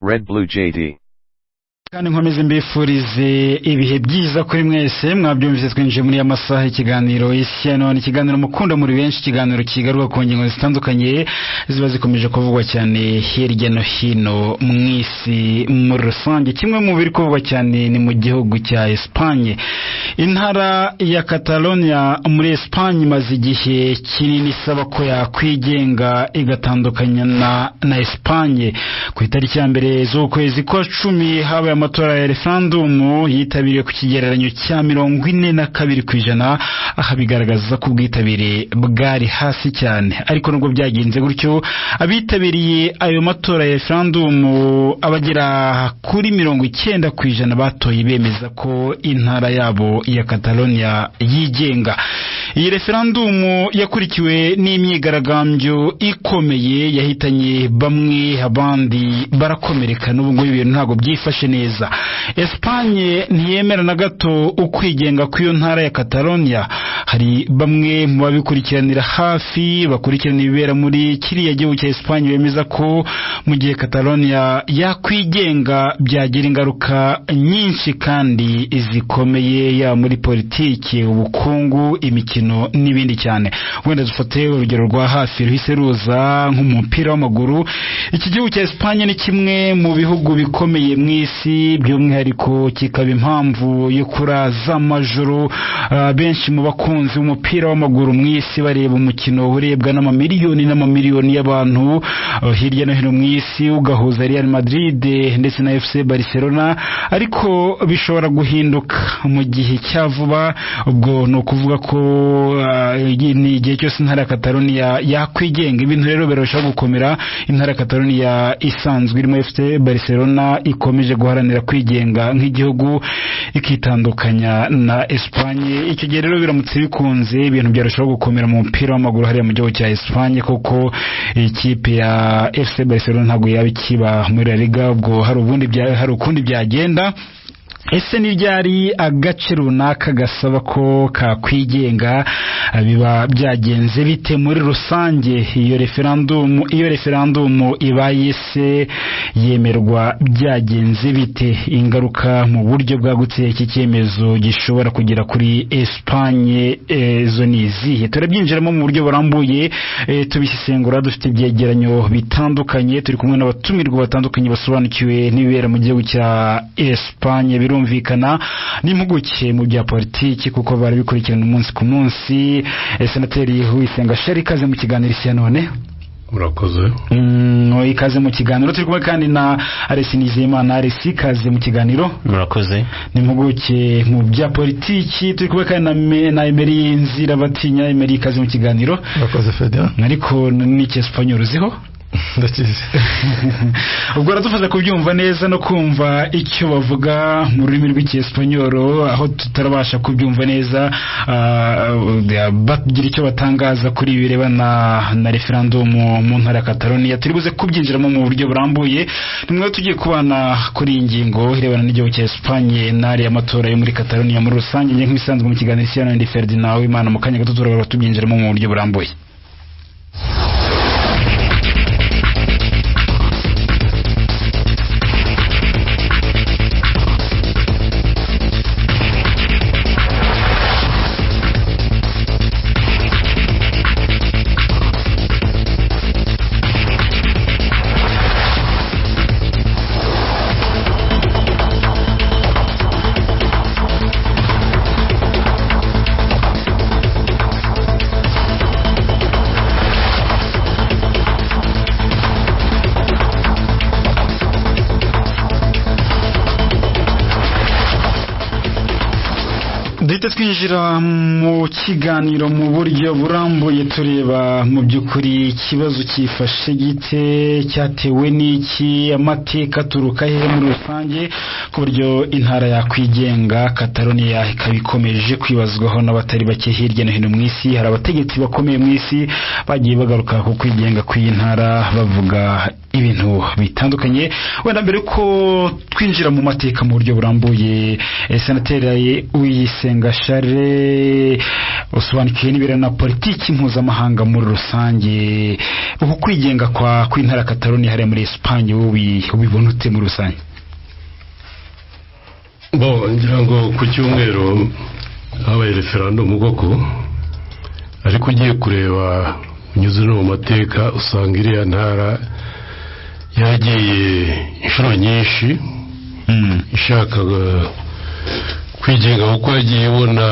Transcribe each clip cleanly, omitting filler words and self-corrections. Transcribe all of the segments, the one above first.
Red Blue JD. Kandi nkomeze mbifurize ibihe byiza kuri mwese. Mwabyumvise, twinjiye muri amasaha ikiganiro Isi ya None, ikiganiro mukunda muri benshi, ikiganiro kigaruka ku ngingo zitandukanye ziba zikomeje kuvugwa cyane hirya no hino mu isi muri rusange. Kimwe mu biri kuvugwa cyane ni mu gihugu cya Espagne. Intara ya Catalonia muri Espagne imaze igihe kinini isaba ko yakwigenga igatandukanya na Espagne. Ku itariki ya 1 z'ukwezi kwa 10 habaye amatora ya referendumu yitabiriwe ku kigereranyo cya 42%, aha bigaragaza ko ubwitabire bwari hasi cyane. Ariko nubwo byagenze gutyo, abitabiriye ayo matora ya referendumu abagera kuri 90% batoye bemeza ko intara yabo ya Catalonia yigenga. Iyi referendumu yakurikiwe n'imyigaragambyo ikomeye yahitanye bamwe, abandi barakomereka. N'ubu ngubu ibintu ntabwo byifashe neza. Espagne ntiyemera na gato ukwigenga kw'iyo ntara ya Catalonia. Hari bamwe mu babikurikiranira hafi bakurikirana ibibera muri kiriya gihugu cya Espagne bemeza ko mu gihe Catalonia yakwigenga byagira ingaruka nyinshi kandi zikomeye, ya muri politiki, ubukungu, imikino n'ibindi cyane. Wenda dufate urugero rwa hafi ruhise ruza nk'umupira w'amaguru. Iki gihugu cya Espagne ni kimwe mu bihugu bikomeye mu isi, by'umwihariko kikaba impamvu yo kuraza amajoro benshi mu bakunzi b'umupira w'amaguru mu isi bareba umukino urebwa n'amamiliyoni n'amamiliyoni y'abantu hirya no hino mu isi, ugahuza Real Madrid ndetse na FC Barcelona. Ariko bishobora guhinduka mu gihe cya vuba. Ubwo ni ukuvuga ko ni igihe cyose intara ya Catalonia yakwigenga, ibintu rero birarushaho gukomera. Intara ya Catalonia isanzwe irimo FC Barcelona ikomeje guharanira kwigenga nk'igihugu, ikitandukanya na Espagne. Icyo gihe rero biramutse bikunze, ibintu byarushaho gukomera mu mupira w'amaguru hariya mu gihugu cya Espagne, kuko ikipe ya FC Barcelona ntabwo yaba ikiba muri La Liga. Ubwo hari ukundi byagenda. Ese ni ryari agace runaka gasaba ko kakwigenga? Biba byagenze bite muri rusange? Iyo referendumu ibaye se yemerwa byagenze bite? Ingaruka mu buryo bwagutse iki cyemezo gishobora kugera kuri Espagne zo ni izihe? Turabyinjiramo mu buryo burambuye, tubisesengura, dufite ibyegeranyo bitandukanye, turi kumwe n'abatumirwa batandukanye basobanukiwe n'ibibera mu gihugu cya Espagne, birumvikana n'impuguke mu bya politiki kuko barabikurikirana umunsi ku munsi. Senateri Uwisenga Sheri, ikaze mu kiganiro Isi ya None. Murakoze. Ikaze mu kiganiro. Turi kumwe kandi na Alesi Nizeyimana. Alesi, ikaze mu kiganiro. Murakoze. Ni impuguke mu bya politiki. Turi kumwe kandi na Emery Nzirabatinya. Emery, ikaze mu kiganiro. Murakoze Ferdinand. Ariko ni Icyesipanyol uziho? Ndakizi. Ubwo aradufasha kubyumva neza no kumva icyo bavuga mu rurimi rw'Icyesipanyoro, aho tutarabasha kubyumva neza, bagira icyo batangaza kuri ibirebana na referendumu mu ntara ya Catalonia. Turi buze kubyinjiramo mu buryo burambuye. Nimwe tugiye kubana kuri iyi ngingo irebana n'igihugu cya Espagne n'ari amatora yo muri Catalonia muri rusange. Nge nk'ibisanzwe mu kiganiro Isi ya None, Ferdinand Uwimana. Mu kanya gato turabara tubyinjiramo mu buryo burambuye. Duhita twinjira mu kiganiro mu buryo burambuye, tureba mu by'ukuri ikibazo cyifashe gite, cyatewe n'iki, amateka aturuka hehe muri rusange, ku buryo intara yakwigenga Catalonia ikaba ikomeje kwibazwaho n'abatari bake hirya no hino mu isi. Hari abategetsi bakomeye mu isi bagiye bagaruka ku kwigenga kw'iyi ntara bavuga ibintu bitandukanye. Wenda mbere ko twinjira mu mateka mu buryo burambuye, Senateri Uyisenga Charles, usobanukiwe n'ibirana na politiki mpuzamahanga muri rusange, uku kwigenga kwa kw'intara Catalonia hariya muri Espagne wowe ubibona ute muri rusange? Bo ngira ngo ku cyumweru habaye referendum koko, ariko ugiye kureba unyuze no mu mateka usanga iriya ntara yagiye inshuro nyinshi ishaka kwigenga, kuko yagiye ibona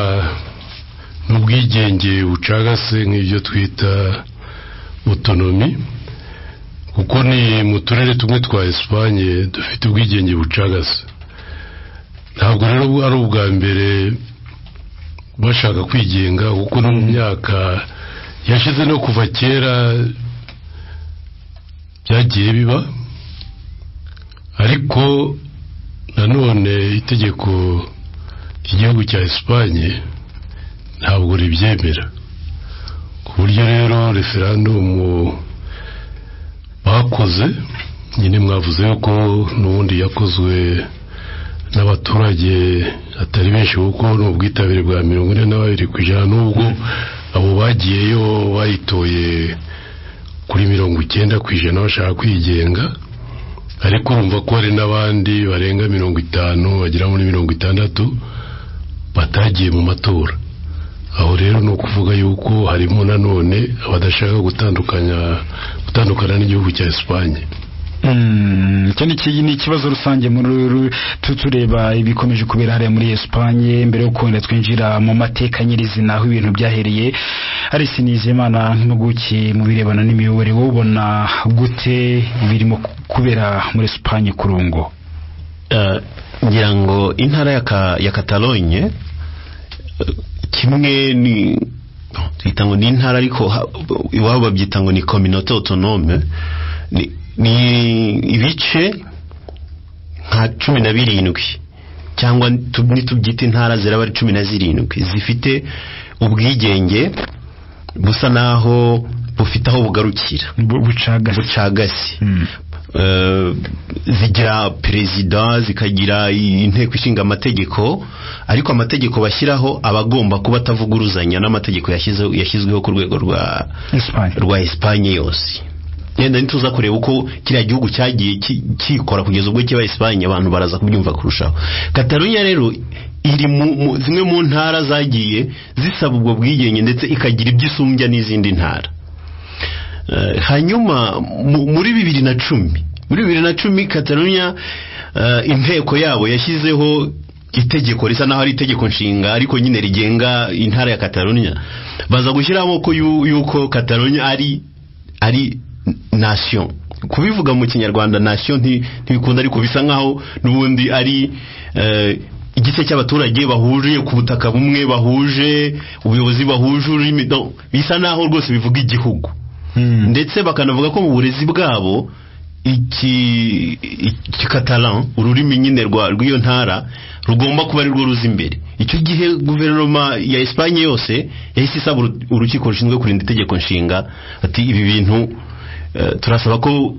n'ubwigenge bucagase nk'ibyo twita autonomie, kuko ni mu turere tumwe twa Espagne dufite ubwigenge bucagase. Ntabwo rero ari ubwa mbere bashaka kwigenga, kuko no mu myaka yashize no kuva kera byagiye biba. Ariko nanone itegeko ry'igihugu cya Espagne ntabwo ribyemera, ku buryo rero referendum bakoze nyine mwavuze ko n'ubundi yakozwe n'abaturage atari benshi, kuko ni ubwitabire bwa 42%, n'ubwo abo bagiyeyo bayitoye kuri 90% bashaka kwigenga, ariko urumva ko hari n'abandi barenga 50 bagera muri 60 batagiye mu matora. Aho rero ni ukuvuga yuko harimo nanone abadashaka gutandukana n'igihugu cya Espagne. Icyo ni ikibazo rusange muri tureba ibikomeje kubera hariya muri Espagne. Mbere yo kongera twinjira mu mateka nyirizina aho ibintu byahereye, Alice Nizeyimana nk'impuguke mu birebana n'imiyoborere, wowe ubona gute birimo kubera muri Espagne kurungo? Ngira ngo intara ya Catalogne kimwe ni twita ngo ni intara, ariko iwabo babyita ngo ni communauté autonome, ni ibice nka 17 cyangwa nitubyita intara ziraba ari 17 zifite ubwigenge busa naho bufite aho bugarukira, bucagase. Zigira perezida, zikagira inteko ishinga amategeko, ariko amategeko bashyiraho abagomba kuba atavuguruzanya n'amategeko yashyizweho ku rwego rwa Espagne yose. Yenda nituza kureba uko kiriya gihugu cyagiye kikora kugeza ubwo kiba Espagne, abantu baraza kubyumva kurushaho. Catalonia rero iri mu zimwe mu ntara zagiye zisaba ubwo bwigenge, ndetse ikagira ibyisumbya n'izindi ntara. Hanyuma muri 2010 Catalonia inteko yabo yashyizeho itegeko risa naho ari itegeko nshinga, ariko nyine rigenga intara ya Catalonia. Baza gushyiramo ko yuko Catalonia ari nation. Kubivuga mu Kinyarwanda nation ntibikunda, ariko bisa nkaho nubundi ari igice cy'abaturage bahuriye ku butaka bumwe, bahuje ubuyobozi, bahuje ururimi, bisa naho rwose bivuga igihugu. Ndetse bakanavuga ko mu burezi bwabo iki Catalan, ururimi nyine rw'iyo ntara, rugomba kuba ari rwo ruza imbere. Icyo gihe guverinoma ya Espagne yose yahise isaba urukiko rushinzwe kurinda itegeko nshinga ati ibi bintu turasaba ko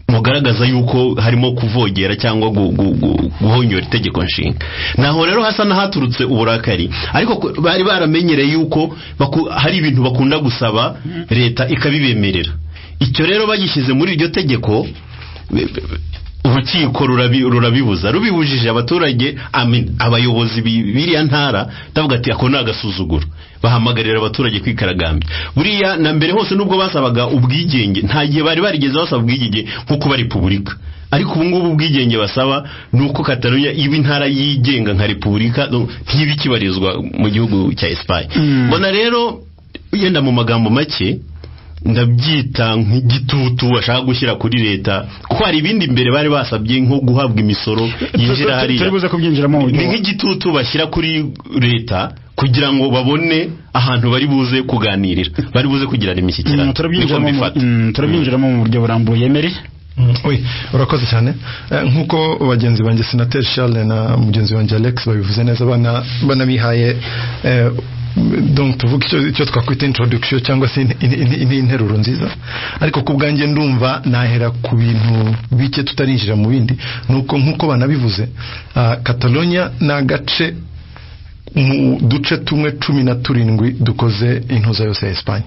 mugaragaza yuko harimo kuvogera cyangwa guhonyora itegeko nshinga. Naho rero hasa n'ahaturutse uburakari, ariko bari baramenyereye yuko hari ibintu bakunda gusaba leta ikabibemerera. Icyo rero bagishyize muri iryo tegeko, urukiko rurabibuza, rubibujije abaturage, abayobozi biriya ntara ndavuga ati ako ni agasuzuguro, bahamagarira abaturage kwikaragambya. Buriya na mbere hose nubwo basabaga ubwigenge, nta gihe bari barigeze basaba ubwigenge nko kuba repubulika, ariko ubu ngubu ubwigenge basaba ni uko Catalonia iba intara yigenga nka repubulika, ntibe ikibarizwa mu gihugu cya Espagne. Mbona rero yenda mu magambo make ndabyita nk'igitutu bashaka gushyira kuri leta, kuko hari ibindi mbere bari basabye nko guhabwa imisoro yinjira hariya, ni nk'igitutu bashyira kuri leta kugira ngo babone ahantu bari buze kuganirira, bari buze kugirana imishyikirano. Turabyinjiramo mu buryo burambuye. Emery? Oui, urakoze cyane. Nkuko bagenzi banjye Senateri Charles na mugenzi wanjye Alex babivuze neza, banabihaye Donc tuvuga icyo twakwita introduction cyangwa se interuro nziza, ariko ku bwanjye ndumva nahera ku bintu bike tutarinjira mu bindi. Nuko nkuko banabivuze, Catalonia ni agace mu duce tumwe 17 dukoze intuza yose ya Espagne.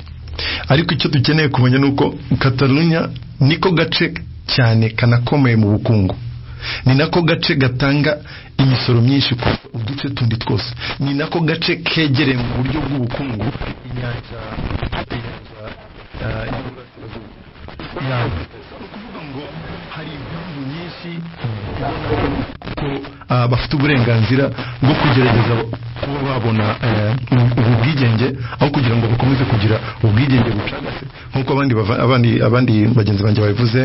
Ariko icyo dukeneye kumenya nuko Catalonia niko gace cyane kanakomeye mu bukungu, ni nako gace gatanga imisoro myinshi ku uduce tundi twose, ni nako gace kegereye mu buryo bw'ubukungu inyanja y'uburasirazuba. Ukuvuga ngo hari impamvu nyinshi ko bafite uburenganzira bwo kugerageza kuba babona ubu bwigenge, aho kugira ngo bakomeze kugira ubwigenge bucagase nk'uko abandi bagenzi banjye babivuze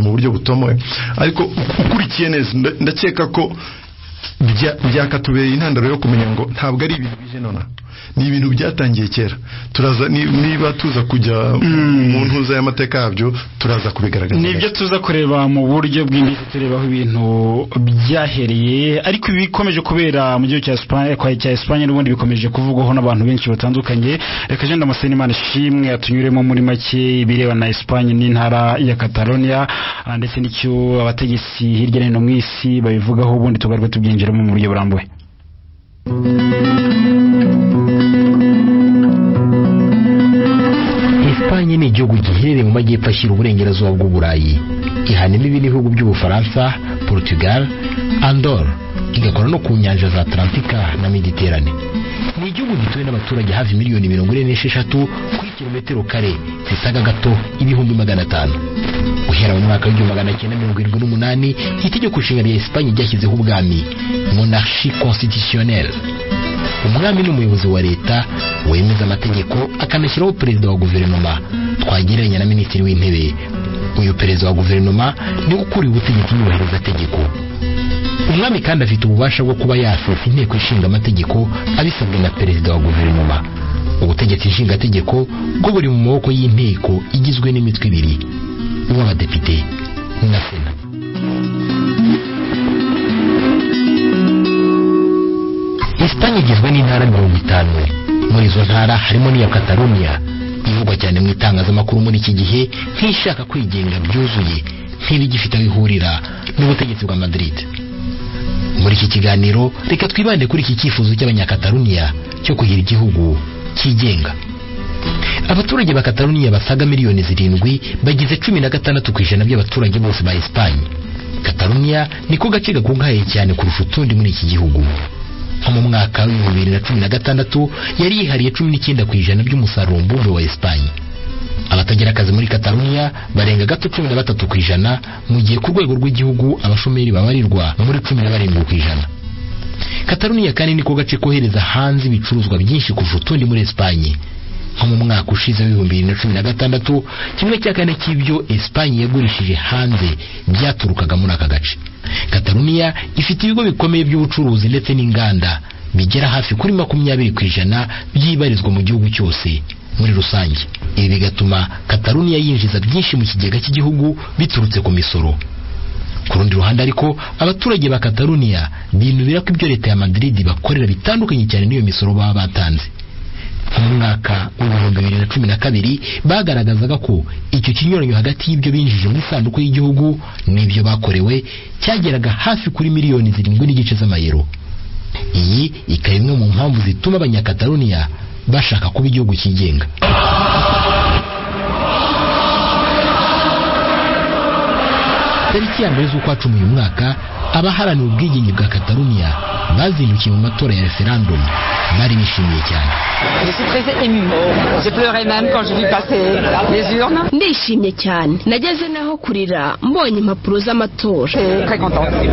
mu buryo butomoye. Ariko ukurikiye neza, ndakeka ko byakatubereye intandaro yo kumenya ngo ntabwo ari ibintu bije nona, ni ibintu byatangiye kera. Turaza niba tuza kujya mu ntuza y'amateka yabyo turaza kubigaragaza. Nibyo tuza kureba mu buryo bw'imbitse, tureba aho ibintu byahereye. Ariko ibikomeje kubera mu gihugu cya Espagne kwa cya Espagne n'ubundi bikomeje kuvugwaho n'abantu benshi batandukanye. Reka Jean Damascene Imana ishimwe atunyuremo muri make ibireba na Espagne n'intara ya Catalonia, ndetse n'icyo abategetsi hirya no hino mu isi babivugaho, ubundi tugaruke tubyinjiramo mu buryo burambuye. Espagne ni igihugu giherereye mu majyepfo ashyira uburengerazuba bw'Uburayi. Ihana imbibi n'ibihugu by'Ubufaransa, Portugal, Andorre, igakora no ku nyanja za Atlantika na Mediterane. Ni igihugu gituwe n'abaturage hafi miliyoni 46 kuri kilometero kare zisaga gato 500,000. Guhera mu mwaka w'1978 itegeko nshinga rya Espagne ryashyizeho ubwami, monarchie constitutionnelle. Umwami ni umuyobozi wa leta wemeza amategeko akanashyiraho perezida wa guverinoma, twagereranya na minisitiri w'intebe. Uyu perezida wa guverinoma niwe ukuriye ubutegetsi nyubahirizategeko. Umwami kandi afite ububasha bwo kuba yasesa inteko ishinga amategeko abisabwe na perezida wa guverinoma. Ubutegetsi nshingategeko bwo buri mu maboko y'inteko igizwe n'imitwe ibiri, uw'abadepite na sena. Espagne igizwe n'intara 50. Muri izo ntara harimo n'iya Catalonia, ivugwa cyane mu itangazamakuru muri iki gihe nk'ishaka kwigenga byuzuye, nk'ibigifite aho ihurira n'ubutegetsi bwa Madrid. Muri iki kiganiro reka twibande kuri iki cyifuzo cy'abanyakatalunia cyo kugira igihugu cyigenga. Abaturage ba Catalonia basaga miliyoni 7 bagize 16% by'abaturage bose ba Espagne. Catalonia niko gace gakungahaye cyane kurusha utundi muri iki gihugu. Nko mu mwaka wa 2016 yari yihariye 19% by'umusaruro mbumbe wa Espagne. Abatagira akazi muri Catalonia barenga gato 13%, mu gihe ku rwego rw'igihugu abashomeri babarirwa muri 17%. Catalonia kandi niko gace kohereza hanze ibicuruzwa byinshi kurusha utundi muri Espagne. Nko mu mwaka ushize wa 2016 4/5 cy'ibyo Espagne yagurishije hanze byaturukaga muri aka gace. Catalonia ifite ibigo bikomeye by'ubucuruzi ndetse n'inganda bigera hafi kuri 20% byibarizwa mu gihugu cyose muri rusange. Ibi bigatuma Catalonia yinjiza byinshi mu kigega cy'igihugu biturutse ku misoro. Ku rundi ruhande ariko, abaturage ba Catalonia binubira ko ibyo leta ya Madrid bakorera bitandukanye cyane n'iyo misoro baba batanze. Mu mwaka wa 2012 bagaragazaga ko icyo kinyuranyo hagati y'ibyo binjije mu isanduku y'igihugu n'ibyo bakorewe cyageraga hafi kuri miliyoni 7.5 z'amayero. Iyi ikaba imwe mu mpamvu zituma abanyakatalunia bashaka kuba igihugu cyigenga. Tariki ya 1 z'ukwa 10 uyu mwaka, abaharanira ubwigenge bwa Catalonia bazindukiye mu matora ya referendum, bari bishimiye cyane. Je suis très émue. Je pleurais même quand j'ai vu passer les urnes. Ndishimye cyane. Nageze naho kurira mbonye impapuro z'amatora. Très contente.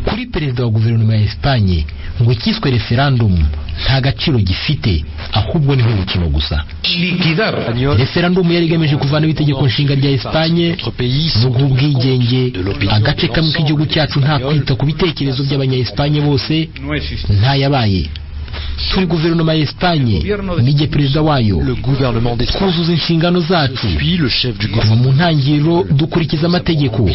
Kuri perezida wa guverinoma ya Espagne ngo cyiswe referendum nta gaciro gifite, ahubwo ni nk'umukino gusa. Referendum yari igamije kuvanaho itegeko nshinga rya Espagne no guha ubwigenge agace kamwe k'igihugu cyacu nta kwita ku bitekerezo by'abanya-Espagne bose, ntayabaye. Turi guverinoma ya Espagne, nijye perezida wayo. Twuzuza inshingano zacu kuva mu ntangiriro, dukurikiza amategeko.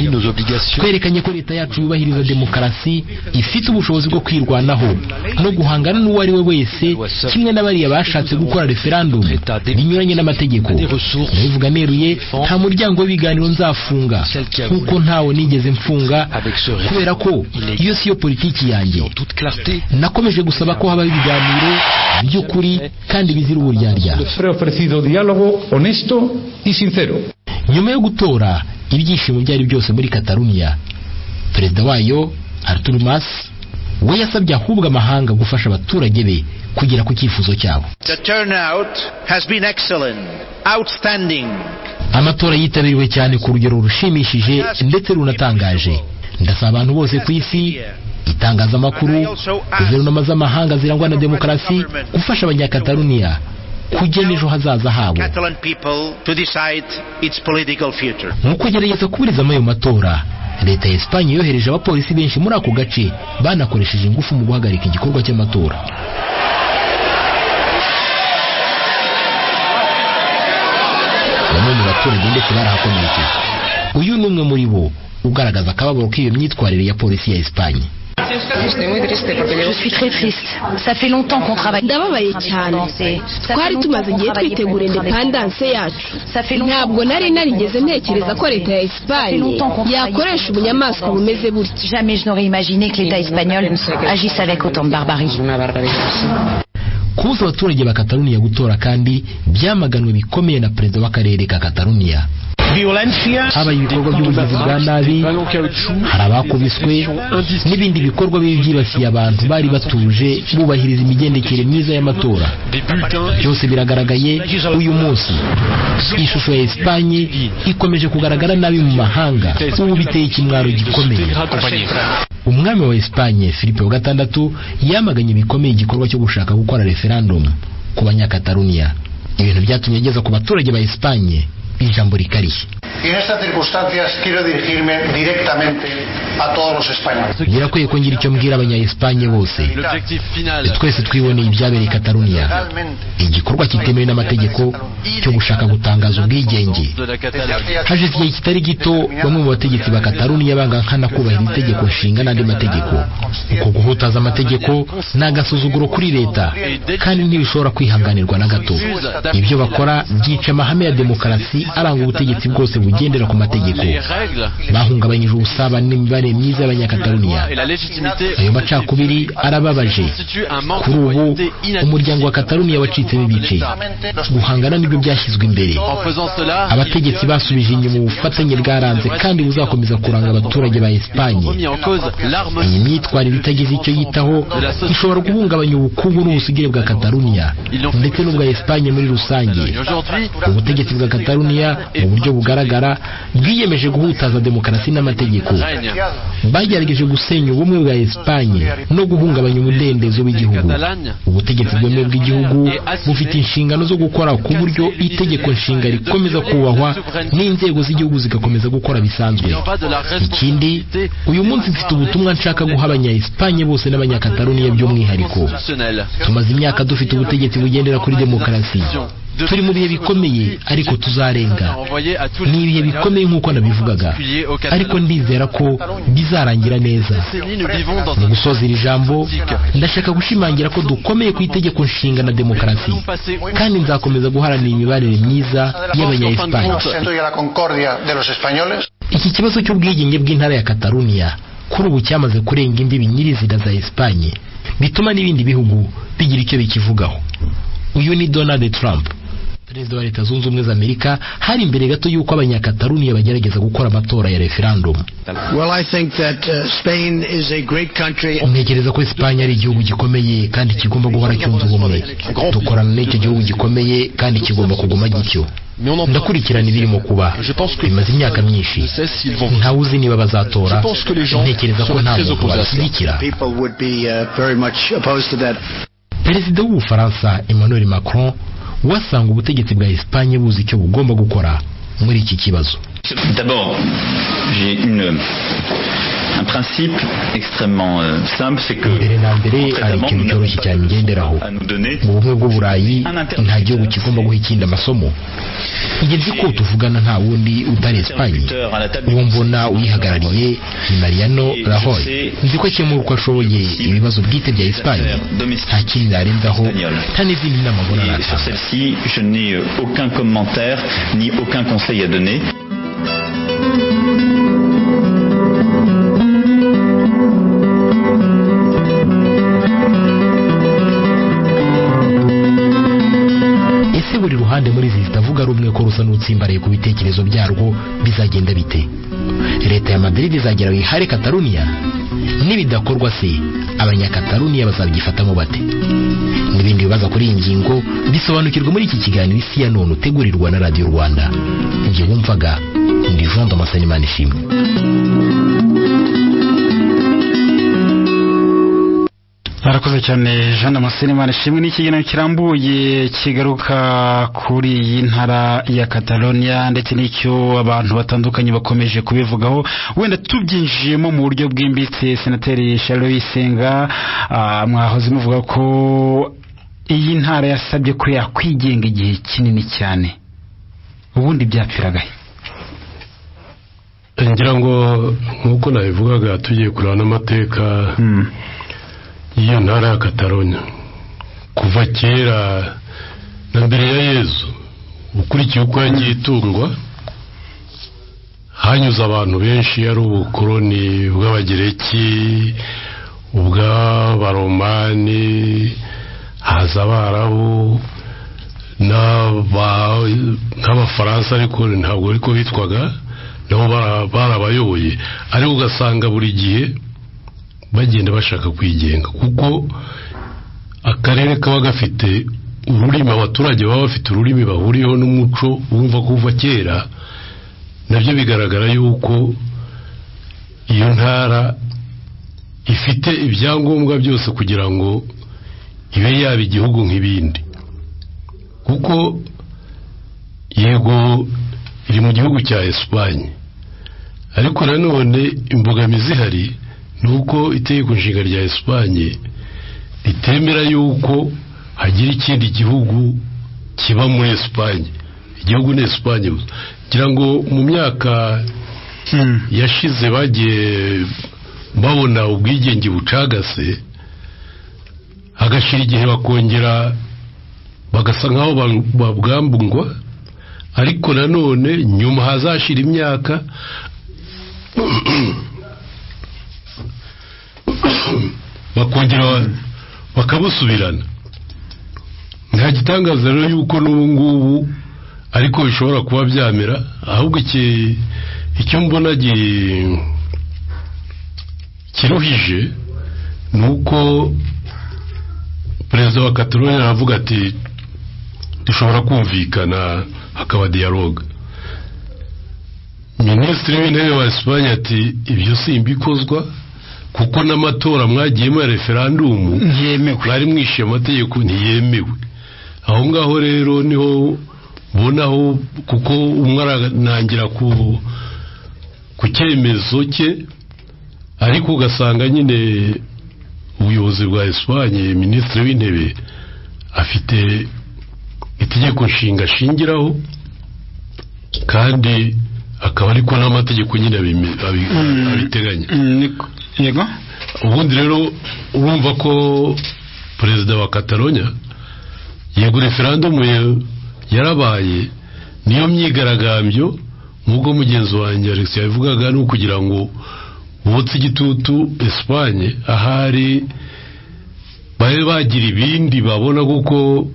Twerekanye ko leta yacu yubahiriza demokarasi, ifite ubushobozi bwo kwirwanaho no guhangana n'uwo ari we wese, kimwe n'abariya bashatse gukora referendum binyuranye n'amategeko. Ndabivuga neruye, nta muryango w'ibiganiro nzafunga, nk'uko ntawo nigeze mfunga, kubera ko iyo siyo politiki yanjye. Nakomeje gusaba ko habaho ibiganiro by'ukuri kandi bizira uburyarya. He ofrecido diálogo honesto y sincero. Nyuma yo gutora, ibyishimo byari byose muri Catalunya. Perezida wayo Artur Mas we yasabye ahubwo amahanga gufasha abaturage be kugera ku cyifuzo cyabo. The turnout has been excellent, outstanding. Amatora yitabiriwe cyane ku rugero rushimishije ndetse runatangaje. Ndasaba abantu bose ku isi, itangazamakuru, guverinoma z'amahanga zirangwa na demokarasi, gufasha Abanyakataluniya kugena ejo hazaza habo. Catalan people to decide its political future. Mu kugerageza kuburizamo ayo matora, leta ya Espagne yohereje abapolisi benshi muri ako gace, banakoresheje ingufu mu guhagarika igikorwa cy'amatora. Bamwe mu baturage ndetse barahakomerekeye. Uyu ni umwe muri bo ugaragaza akababaro k'iyo myitwarire ya polisi ya Espagne. Je suis très triste. Ça fait longtemps qu'on travaille. Ndababaye cyane. Twari tumaze igihe twitegura indépendance yacu. Ntabwo nari narigeze ntekereza ko leta ya Espagne yakoresha ubunyamaswa bumeze butya. Jamais je n'aurais imaginé que l'État espagnol agisse avec autant de barbarie. Kubuza abaturage ba Catalunya gutora kandi byamaganwe bikomeye na perezida w'akarere ka Catalunya. Habaye ibikorwa by'ubugizi bwa nabi, hari abakubiswe n'ibindi bikorwa bibi byibasiye abantu bari batuje bubahiriza imigendekere myiza y'amatora. Byose biragaragaye uyu munsi. Ishusho ya Espagne ikomeje kugaragara nabi mu mahanga, ubu biteye ikimwaro gikomeye. Umwami wa Espagne Philippe wa gatandatu yamaganye bikomeye igikorwa cyo gushaka gukora referendum ku Banyakatalunya, ibintu byatumye ageza ku baturage ba Espagne ijambo rikarishye. Y en estas circunstancias quiero dirigirme directamente a todos los españoles. Birakwiye ko ngira icyo mbwira abanya Espagne bose. Twese twiboneye ibyabereye Catalunya, igikorwa kitemewe n'amategeko cyo gushaka gutangaza ubwigenge. Hashize igihe kitari gito bamwe mu bategetsi ba Catalunya banga nkana kubahiriza itegeko nshinga n'andi mategeko. Uko guhutaza amategeko ni agasuzuguro kuri leta kandi ntibishobora kwihanganirwa na gato. Ibyo bakora byica amahame ya demokarasi aranga ubutegetsi bwose bugendera ku mategeko. Bahungabanyije ubusabane n'imibanire myiza y'Abanyakatalunya. Ayo macakubiri arababaje. Kuri ubu umuryango wa Catalunya wacitsemo ibice. Guhangana nibyo byashyizwe imbere. Abategetsi basubije inyuma ubufatanye bwaranze kandi buzakomeza kuranga abaturage ba Espagne. Iyi myitwarire itagize icyo yitaho ishobora guhungabanya ubukungu n'ubusugire bwa Catalunya ndetse n'ubwa Espagne muri rusange. Ubutegetsi bwa Catalunya mu buryo bugaragara bwiyemeje guhutaza demokarasi n'amategeko. Bagerageje gusenya ubumwe bwa Espagne no guhungabanya umudendezo w'igihugu. Ubutegetsi bwemewe bw'igihugu bufite inshingano zo gukora ku buryo itegeko nshinga rikomeza kubahwa n'inzego z'igihugu zigakomeza gukora bisanzwe. Ikindi, uyu munsi mfite ubutumwa nshaka guha abanya Espagne bose n'Abanyakataluniya by'umwihariko. Tumaze imyaka dufite ubutegetsi bugendera kuri demokarasi. Turi mu bihe bikomeye, ariko tuzarenga. Ni ibihe bikomeye nk'uko nabivugaga, ariko ndizera ko bizarangira neza. Mu gusoza iri jambo, ndashaka gushimangira ko dukomeye ku itegeko nshinga na demokarasi, kandi nzakomeza guharanira imibanire myiza y'abanya Espagne. Y a la concordia de los españoles. Iki kibazo cy'ubwigenge bw'intara ya Catalunya kuri ubu cyamaze kurenga imbibi nyirizina za Espagne, bituma n'ibindi bihugu bigira icyo bikivugaho. Uyu ni Donald Trump, perezida wa Leta Zunze Ubumwe za Amerika, hari imbere gato y'uko Abanyakataluniya bagerageza gukora amatora ya referendum. Well, I think that Spain is a great country. Ntekereza ko Espagne ari igihugu gikomeye kandi kigomba guhora cyunze ubumwe. Dukorana n'icyo gihugu gikomeye kandi kigomba kuguma gityo. Ndakurikirana ibirimo kuba, bimaze imyaka myinshi. Ntawe uzi niba bazatora. Ntekereza ko nta muntu wabishyigikira. People would be very much opposed to that. Perezida w'Ubufaransa Emmanuel Macron wasanga ubutegetsi bwa Espagne buzi icyo bugomba gukora muri iki kibazo. D'abord, j'ai un principe extrêmement simple, c'est que Mbere na mbere, hari ikintu cyoroshye cyane ngenderaho. Mu bumwe bw'Uburayi nta gihugu kigomba guha ikindi amasomo. Njye nzi ko tuvugana nta wundi utari Esipanye. Uwo mbona uyihagarariye ni Mariano Rajoy. Nzi ko akemura uko ashoboye ibibazo bwite bya Esipanye. Nta kindi narenzaho, nta n'izindi nama mbona Et sur natanga. Celle-ci, je n'ai aucun commentaire ni aucun conseil à donner. Ese buri ruhande muri izi zitavuga rumwe ko rusa n'utsimbaraye ku bitekerezo byarwo, bizagenda bite? Leta ya Madrid izagera wihare Katarunia? Nibidakorwa se, Abanyakataruniya bazabyifatamo bate? N'ibindi bibaza kuri iyi ngingo bisobanukirwa muri iki kiganiro Isi ya None utegurirwa na Radiyo Rwanda. Njye wumvaga ndi Jean Damascene Imanishimwe. Barakoze cyane Jean Damascene Manishimwe n'ikiganiro kirambuye kigaruka kuri iyi ntara ya Catalonia ndetse n'icyo abantu batandukanye bakomeje kubivugaho. Wenda tubyinjiyemo mu buryo bwimbitse, Senateri Charles Uyisenga, mwahoze muvuga ko iyi ntara yasabye ko yakwigenga igihe kinini cyane, ubundi byapfiragahe? Ngira ngo nk'uko nabivugaga, tugiye kureba n'amateka y'iyo ntara ya Catalonia kuva kera na mbere ya Yezu, ukurikiye uko yagiye itungwa, hanyuze abantu benshi, ari ubukoroni bw'Abagereki, ubw'Abaromani, haza Abarabu nk'Abafaransa, ariko ntabwo ariko bitwaga, nabo barabayoboye, ariko ugasanga buri gihe bagenda bashaka kwigenga, kuko akarere kaba gafite ururimi, abaturage baba bafite ururimi bahuriyeho n'umuco wumva kuva kera. Nabyo bigaragara yuko iyo ntara ifite ibyangombwa byose kugira ngo ibe yaba igihugu nk'ibindi, kuko yego iri mu gihugu cya Esipanye, ariko nanone imbogamizi ihari ni uko itegeko nshinga rya Esipanye ritemera yuko hagira ikindi gihugu kiba muri Esipanye. Igihugu ni Esipanye gusa. Ngira ngo mu myaka yashize bagiye babona ubwigenge bucagase, hagashira igihe bakongera bagasa nkaho babwambungwa, ariko nanone nyuma hazashira imyaka bakongera bakabusubirana. Nta gitangaza rero yuko n'ubu ngubu ariko bishobora kuba byamera. Ahubwo icyo mbona kiruhije ni uko perezida wa Catalonia aravuga ati dushobora kumvikana hakaba dialogue. Minisitiri w'intebe wa Espagne ati ibyo simbikozwa, kuko n'amatora mwagiyemo ya referandumu ntiyemewe, mwari mwishe amategeko, ntiyemewe. Aho ngaho rero niho mbonaho, kuko umwe aranangira ku cyemezo cye, ariko ugasanga nyine ubuyobozi bwa Espagne, minisitiri w'intebe afite itegeko nshinga ashingiraho, kandi akaba ariko n'amategeko nyine abiteganya. Yego. Ubundi rero urumva ko perezida wa Catalonia, yego referandumu yarabaye, niyo myigaragambyo nk'uko mugenzi wanjye Alex yabivugaga, ni ukugira ngo botse igitutu Espagne, ahari babe bagira ibindi babona kuko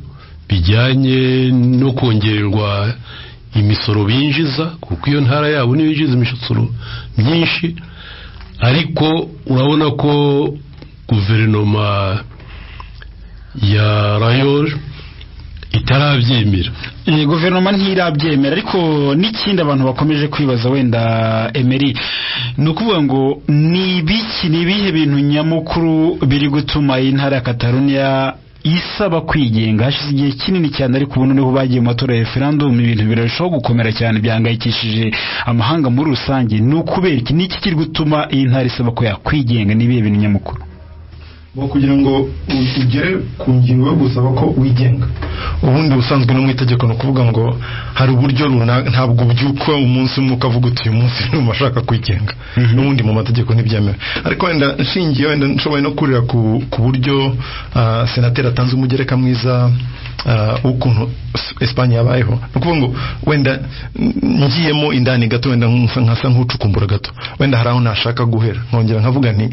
bijyanye no kongererwa imisoro binjiza, kuko iyo ntara yabo niyo yinjiza imisoro myinshi. Ariko urabona ko guverinoma ya Rajoy itarabyemera. Guverinoma ntirabyemera, ariko n'ikindi abantu bakomeje kwibaza wenda Emery, ni ukuvuga ngo ni ibiki, ni ibihe bintu nyamukuru biri gutuma iyi ntara ya Catalonia isaba kwigenga. Hashize igihe kinini cyane, ariko ubu noneho bagiye mu matora ya referendum, ibintu birarushaho gukomera cyane, byahangayikishije amahanga muri rusange. Ni ukubera iki? Ni iki kiri gutuma iyi ntara isaba ko yakwigenga? Ni ibihe bintu nyamukuru? Bo kugira ngo ugere ku ngingo yo gusaba ko wigenga, ubundi ubusanzwe no mu itegeko ni ukuvuga ngo hari uburyo runaka, ntabwo ubyuka umunsi umwe ukavuga uti uyu munsi ndumva ashaka kwigenga. N'ubundi mu mategeko ntibyemewe. Ariko wenda nshingiye, wenda nshoboye no kurira ku buryo senateri atanze umugereka mwiza w'ukuntu Espagne yabayeho. Ni ukuvuga ngo wenda ngiyemo indani gato, wenda nkasa nk'ucukumbura gato, wenda hari aho nashaka guhera nkongera nkavuga nti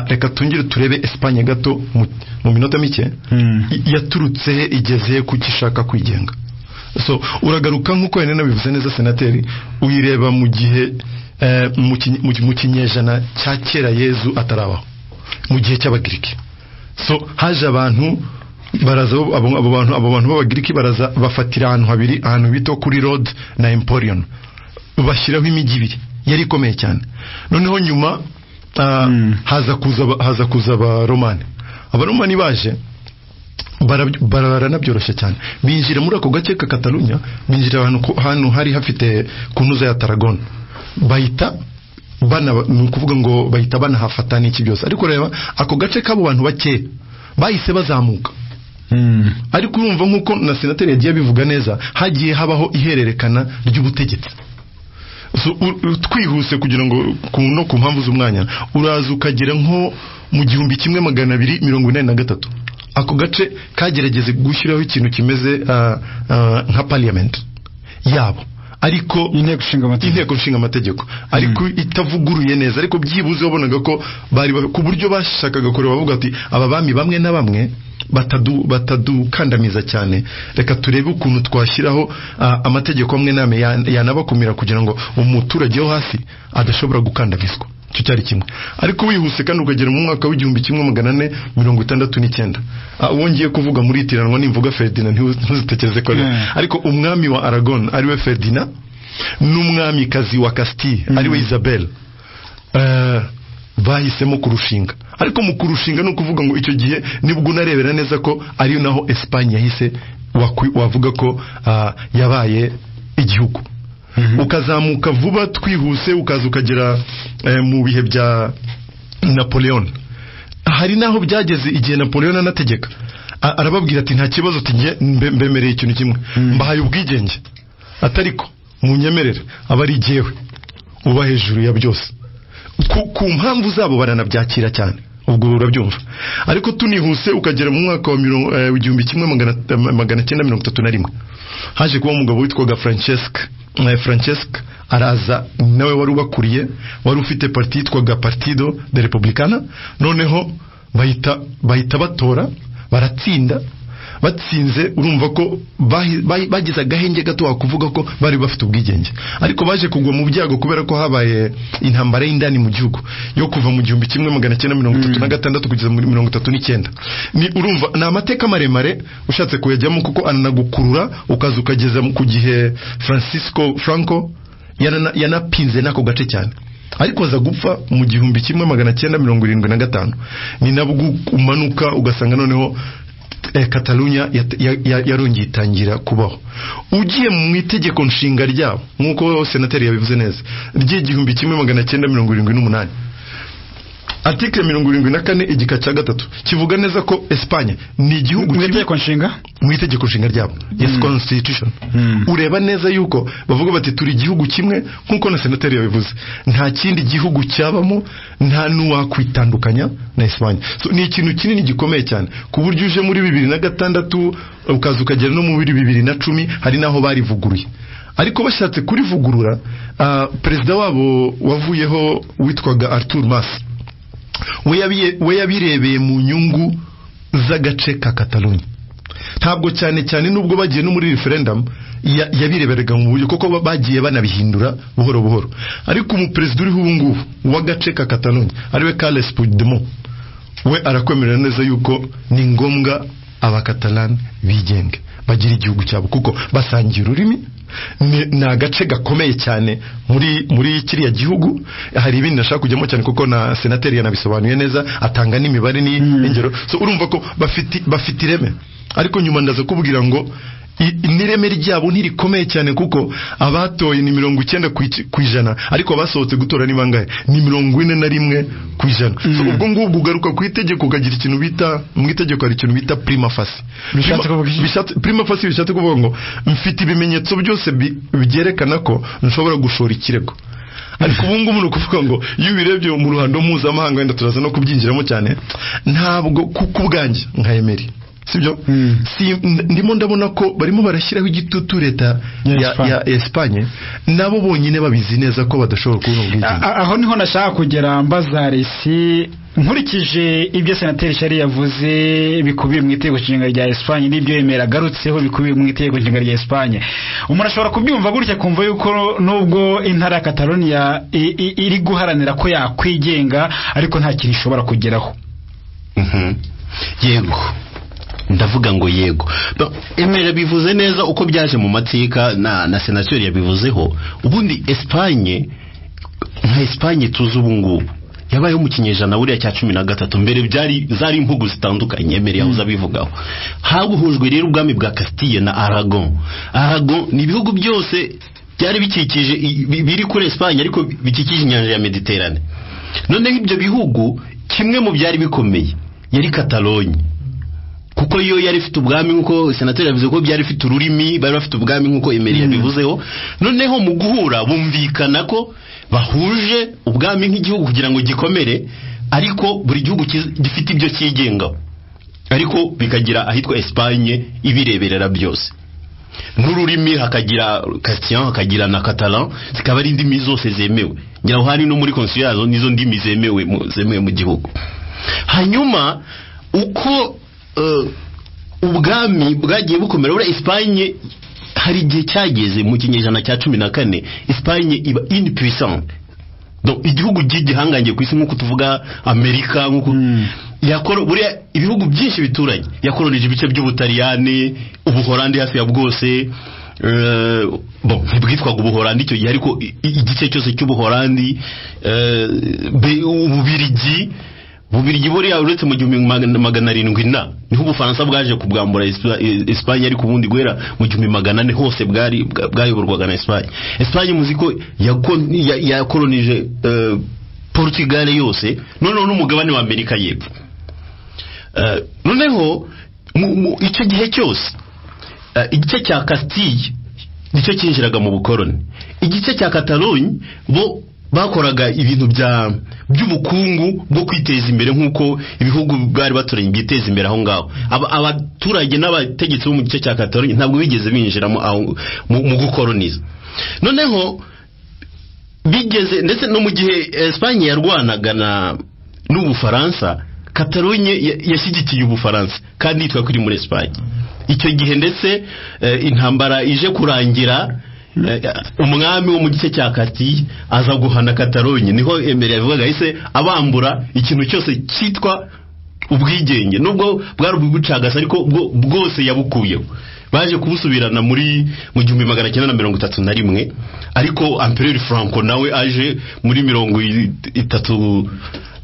reka tungire turebe Espagne gato mu minota mike, yaturutse he, igeze he, kuki ishaka kwigenga. So uragaruka nk'uko wenda nabivuze neza senateri, uyireba mu gihe mu kinyejana cya kera Yezu atarabaho, mu gihe cy'Abagiriki. So haje abantu baraza, abo bantu b'Abagiriki baraza bafatira ahantu habiri, ahantu bita kuri Rhodes na Emporion, bashyiraho imijyi ibiri yari ikomeye cyane. Noneho nyuma haza kuza Abaromani. Abaromani baje baranabyoroshye cyane, binjira muri ako gace ka Catalunya, binjira ahantu hari hafite kunuza ya Tarragona, bahita bana, ni ukuvuga ngo bahita banahafata n'iki byose. Ariko reba ako gace k'abo bantu bake bahise bazamuka. Ariko urumva nk'uko na senateri yagiye abivuga neza, hagiye habaho ihererekana ry'ubutegetsi. So twihuse kugira ngo no ku mpamvu z'umwanya, uraza ukagera nko mu 1283 ako gace kagerageze gushyiraho ikintu kimeze nka parliament yabo, ariko inteko nshinga amategeko, ariko itavuguruye neza. Ariko byibuze wabonaga ko bari ku buryo bashakaga kureba bavuga ati aba bami bamwe na bamwe batadukandamiza cyane, reka turebe ukuntu twashyiraho amategeko amwe n'amwe yanabakumira kugira ngo umuturage wo hasi adashobora gukandamizwa. Icyo cyari kimwe. Ariko wihuse kandi ukagera mu mwaka w'igihumbi 1469, wongeye kuvuga muri itiranwa nimvuga Ferdinand ntuzitekereze ko ariko umwami wa Aragon ariwe Ferdinand n'umwamikazi wa Castille ariwe Isabelle, bahisemo kurushinga. Ariko mu kurushinga ni ukuvuga ngo icyo gihe nibwo unarebera neza ko ariyo naho Espagne yahise wavuga ko yabaye igihugu. Ukazamuka vuba twihuse ukaza ukagera mu bihe bya Napoleon. Hari naho byageze igihe Napoleon anategeka, arababwira ati nta kibazo, tinge mbemereye ikintu kimwe, mbahaye ubwigenge, atariko munyemerere aba ari jyewe uba hejuru ya byose. Ku mpamvu zabo baranabyakira cyane, ubwo urabyumva. Ariko tunihuse ukagera mu mwaka wa 1931, haje kuba umugabo witwaga Francesc araza, nawe wari ubakuriye, wari ufite parti yitwaga Partido de Republicana. Noneho bahita batora baratsinda. Batsinze urumva ko bagize agahenge gato wakuvuga ko bari bafite ubwigenge, ariko baje kugwa mu byago kubera ko habaye intambara y'indani mu gihugu yo kuva mu 1936 kugeza muri 39. Ni urumva ni amateka maremare ushatse kuyajyamo, kuko ananagukurura ukaza ukageza ku gihe Francisco Franco yanapinze nako gace cyane, ariko aza gupfa mu 1975. Ni nabwo umanuka ugasanga noneho Catalunya yarongeye itangira kubaho. Ugiye mu itegeko nshinga ryabo nk'uko senateri yabivuze neza ry'igihumbi 1978, article 74 igika cya 3 kivuga neza ko Espagne ni igihugu mu itegeko nshinga, mu itegeko nshinga ryabo, yes constitution. Ureba neza yuko bavuga bati turi igihugu kimwe nk'uko na senateri yabivuze, nta kindi gihugu cyabamo, nta n'uwakwitandukanya na Espagne. So ni ikintu kinini gikomeye cyane ku buryo uje muri 2006 ukaza ukagera no muri 2010 hari naho barivuguruye. Ariko bashatse kurivugurura, perezida wabo wavuyeho witwaga Artur Mas, we yabirebeye mu nyungu z'agace ka Catalogne. Ntabwo cyane cyane nubwo bagiye no muri referendum yabireberega mu buryo kuko bagiye banabihindura buhoro buhoro. Ariko umuperezida uriho ubu ngubu w'agace ka Catalogne ariwe Carles Puigdemont, we arakwemerera neza yuko ni ngombwa Abakatalani bigenge bagira igihugu cyabo, kuko basangira ururimi, Ni agace gakomeye cyane muri kiriya gihugu. Hari ibindi nashaka kujyamo cyane kuko na senateri yanabisobanuye neza, atanga n'imibare n'ingero. So urumva ko bafite ireme, ariko nyuma ndaza kubwira ngo n'ireme ryabo ntirikomeye cyane kuko abatoye ni 90%, ariko abasohotse gutora ni bangahe? Ni 41%. So ubwo ngubwo ugaruka ku itegeko ukagira ikintu bita mu itegeko, hari ikintu bita prima facie. Prima facie bishatse kuvuga ngo mfite ibimenyetso byose byerekana ko nshobora gushora ikirego. Ariko ubu ngubu ni ukuvuga ngo iyo ubirebye mu ruhando mpuzamahanga, wenda turaza no kubyinjiramo cyane, ntabwo kuko ubwanjye nka Emery, sibyo, ndimo ndabona ko barimo barashyiraho igitutu leta ya Espagne, nabo bonyine babizi neza ko badashobora kubona ubwigenge. Aho niho nashaka kugera mbaza Resi, nkurikije ibyo senateri Shari yavuze bikubiye mu itegeko nshinga rya Espagne n'ibyo yemera agarutseho bikubiye mu itegeko nshinga rya Espagne, umuntu ashobora kubyumva gutya kumva yuko nubwo intara ya Catalonia iri guharanira ko yakwigenga, ariko nta kintu ishobora kugeraho. Yego, ndavuga ngo yego. Emera bivuze neza uko byaje mu mateka, na senateri yabivuzeho. Ubundi Espagne nka Espagne tuzi ubu ngubu yabayeho mu kinyejana buriya cya 13, mbere byari zari impugu zitandukanye. Emera yahoze abivugaho. Haguhujwe rero ubwami bwa Castille na Aragon. Aragon ni ibihugu byose byari bikikije biri kuri Espagne ariko bikikije inyanja ya Mediterane. Noneho ibyo bihugu kimwe mu byari bikomeye yari Catalogne, kuko yo yari ifite ubwami nkuko senateri yavuze ko byari ifite ururimi, bari bafite ubwami nkuko Emery yabivuzeho. Noneho mu guhura bumvikana ko bahuje ubwami nk'igihugu kugira ngo gikomere, ariko buri gihugu gifite ibyo cyigengaho, ariko bikagira ahitwa Espagne ibireberera byose n'ururimi, hakagira Castillon, hakagira na Catalan, zikaba ari indimi zose zemewe. Ngira aho hari no muri constitution yazo nizo ndimi zemewe mu gihugu. Hanyuma uko ubwami bwagiye bukomera, buriya Espagne hari igihe cyageze mu kinyejana cya 14 Espagne iba impuissante. Donc igihugu gihangange ku isi nkuko tuvuga Amerika, nkuko buriya ibihugu byinshi bituranye yakoronije ibice by'Ubutaliyani, Ubuholandi hafi ya bwose. Bon, ntibwitwaga Ubuholandi icyo gihe, ariko igice cyose cy'Ubuholandi, Ububirigi. Bubirigi buriya uretse mu 1700 niho Ubufaransa bwaje kubwambura Espagne, ariko ubundi guhera mu 1400 hose bwari bwayoborwaga na Espagne. Espagne muzi ko yakolonije Portugal yose, noneho n'umugabane wa Amerika y'Epfo. Noneho icyo gihe cyose igice cya Castille nicyo cyinjiraga mu bukoloni, igice cya Catalogne bo bakoraga ibintu by'ubukungu bwo kwiteza imbere nkuko ibihugu bwari baturanye byiteza imbere aho ngaho. Abaturage n'abategetsi bo mu gice cya Catalogne ntabwo bigeze binjiramo mu gukoloniza. Noneho bigeze ndetse no mu gihe Espagne yarwanaga n'Ubufaransa, Catalogne yashyigikiye Ubufaransa kandi yitwa kuri muri Espagne. Icyo gihe ndetse intambara ije kurangira, umwami wo mu gice cya Castille aza guhana Catalogne. Niho Emery yavugaga yahise abambura ikintu cyose cyitwa ubwigenge, nubwo bwari ubucagase ariko bwose yabukuyeho. Baje kubusubirana muri mu 1931, ariko Empereur Franco nawe aje muri 30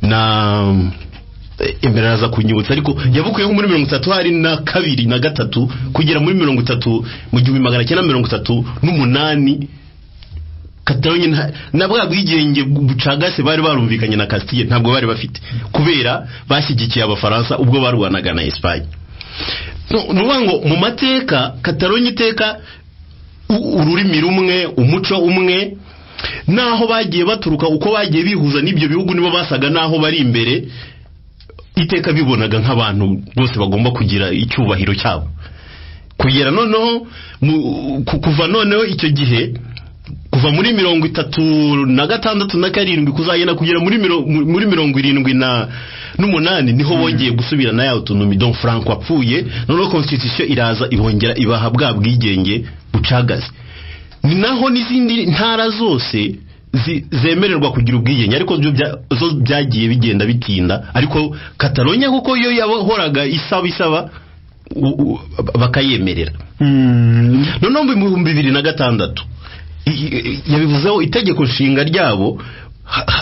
na Emery araza kunyibutsa, ariko yabukuyeho muri 30 hari na 2 na 3 kugera muri 30 mu 1938. Catalogne na bwa bwigenge bucagase bari barumvikanye na Castille ntabwo bari bafite, kubera bashyigikiye Abafaransa ubwo barwanaga na Espagne. No ngo mu mateka Catalogne iteka ururimi rumwe, umuco umwe, naho bagiye baturuka uko bagiye bihuza n'ibyo bihugu nibo basaga naho bari imbere, iteka bibonaga nk'abantu bose bagomba kugira icyubahiro cyabo. Kugera noneho kuva noneho icyo gihe kuva muri 36 na 7 kuzagenda kugera muri 78 niho bongeye gusubirana ya autonomie. Donc Franco apfuye, noneho constitution iraza ibongera ibaha bwa bwigenge bucagaze. Ni naho n'izindi ntara zose zemererwa kugira ubwigenge, ariko zo byagiye bigenda bitinda. Ariko Catalogne kuko yo yahoraga isaba bakayemerera. Noneho mu 2006 yabivuzeho itegeko nshinga ryabo,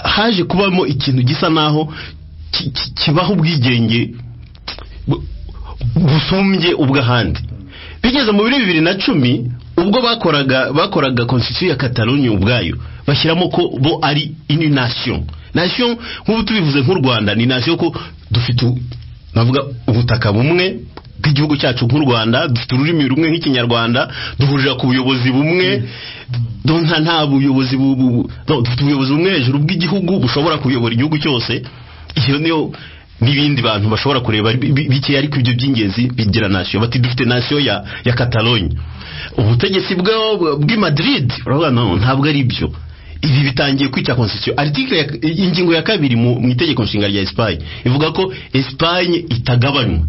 haje kubamo ikintu gisa naho kibaho ubwigenge busumbye ubw'ahandi. Bigeze mu 2010 ubwo bakoraga constitution ya Catalogne ubwayo, bashyiramo ko bo ari une nation. Nation nk'ubu tubivuze nk'u Rwanda ni nation, ko dufite navuga ubutaka bumwe bw'igihugu cyacu nk'u Rwanda, dufite ururimi rumwe nk'ikinyarwanda, duhurira ku buyobozi bumwe, nta buyobozi dufite ubuyobozi bumwe hejuru bw'igihugu bushobora kuyobora igihugu cyose. Iyo niyo n'ibindi bantu bashobora kureba bike, ariko ibyo by'ingenzi bigira nation. Bati dufite nation ya Catalogne. Ubutegetsi bw'i Madrid uravuga no, ntabwo ari byo. Ibi bitangiye kwica constitution. Article ingingo ya 2 mu itegeko nshinga rya Espagne ivuga ko Espagne itagabanywa.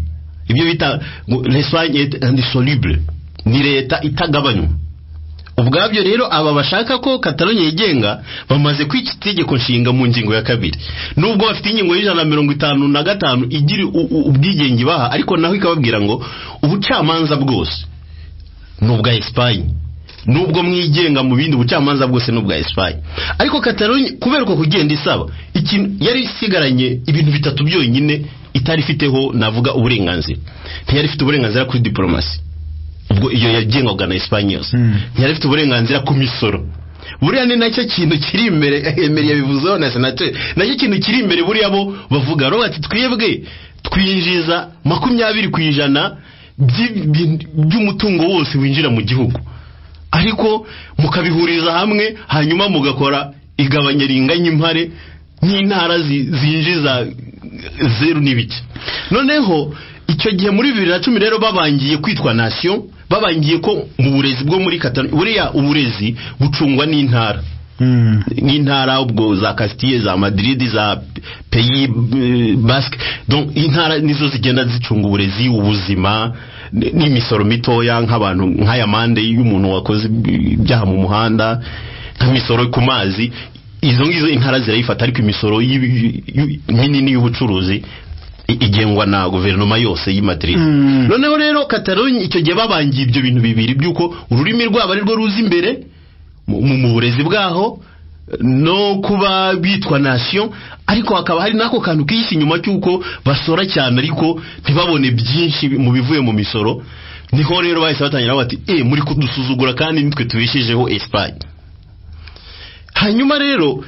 Ibyo bita l'Espagne est indissoluble, ni leta itagabanywa. Ubwabyo rero aba bashaka ko Catalogne yigenga bamaze kwica itegeko nshinga mu ngingo ya 2, nubwo bafite ingingo y'ijana 155 igira ubwigenge baha, ariko naho ikababwira ngo ubucamanza bwose nubwa Espagne, nubwo mwigenga mu bindi ubucamanza bwose nubwa Espagne. Ariko Catalogne kubera ko kugenda isaba ikintu yari isigaranye ibintu bitatu byonyine itari ifiteho navuga uburenganzira. Ntiyari ifite uburenganzira kuri diplomasi, ubwo iyo yagengwaga na Espagne yose. Ntiyari ifite uburenganzira ku misoro. Buriya ni nacyo kintu kiri imbere, Emery yabivuzeho na Senateur, nacyo kintu kiri imbere buriya bo bavuga ro ati twebwe twinjiza 20% by'umutungo wose winjira mu gihugu, ariko mukabihuriza hamwe hanyuma mugakora igabanya ringanya impare n'intara zinjiza 0 n'ibice. Noneho icyo gihe muri 2010 rero babangiye kwitwa nation, babangiye ko mu burezi bwo muri Catalogne, buriya uburezi bucungwa n'intara, n'intara ubwo za Castille, za Madrid, za Pays Basque, donc intara nizo zigenda zicunga uburezi, ubuzima n'imisoro mitoya nk'abantu nk'aya mande y'umuntu wakoze ibyaha mu muhanda, nk'imisoro ku mazi, izo ngizo intara zirayifata, ariko imisoro minini y'ubucuruzi igengwa na guverinoma yose y'i Madrid. Noneho rero Catalogne icyo gihe babangiye ibyo bintu bibiri by'uko ururimi rwabo ari rwo ruza imbere mu burezi bwaho no kuba bitwa nation, ariko hakaba hari nako kantu kishi inyuma cy'uko basora cyane ariko ntibabone byinshi mu bivuye mu misoro. Niho rero bahise batangira bati muri kudusuzugura kandi nitwe tubishijeho Espagne. Hanyuma rero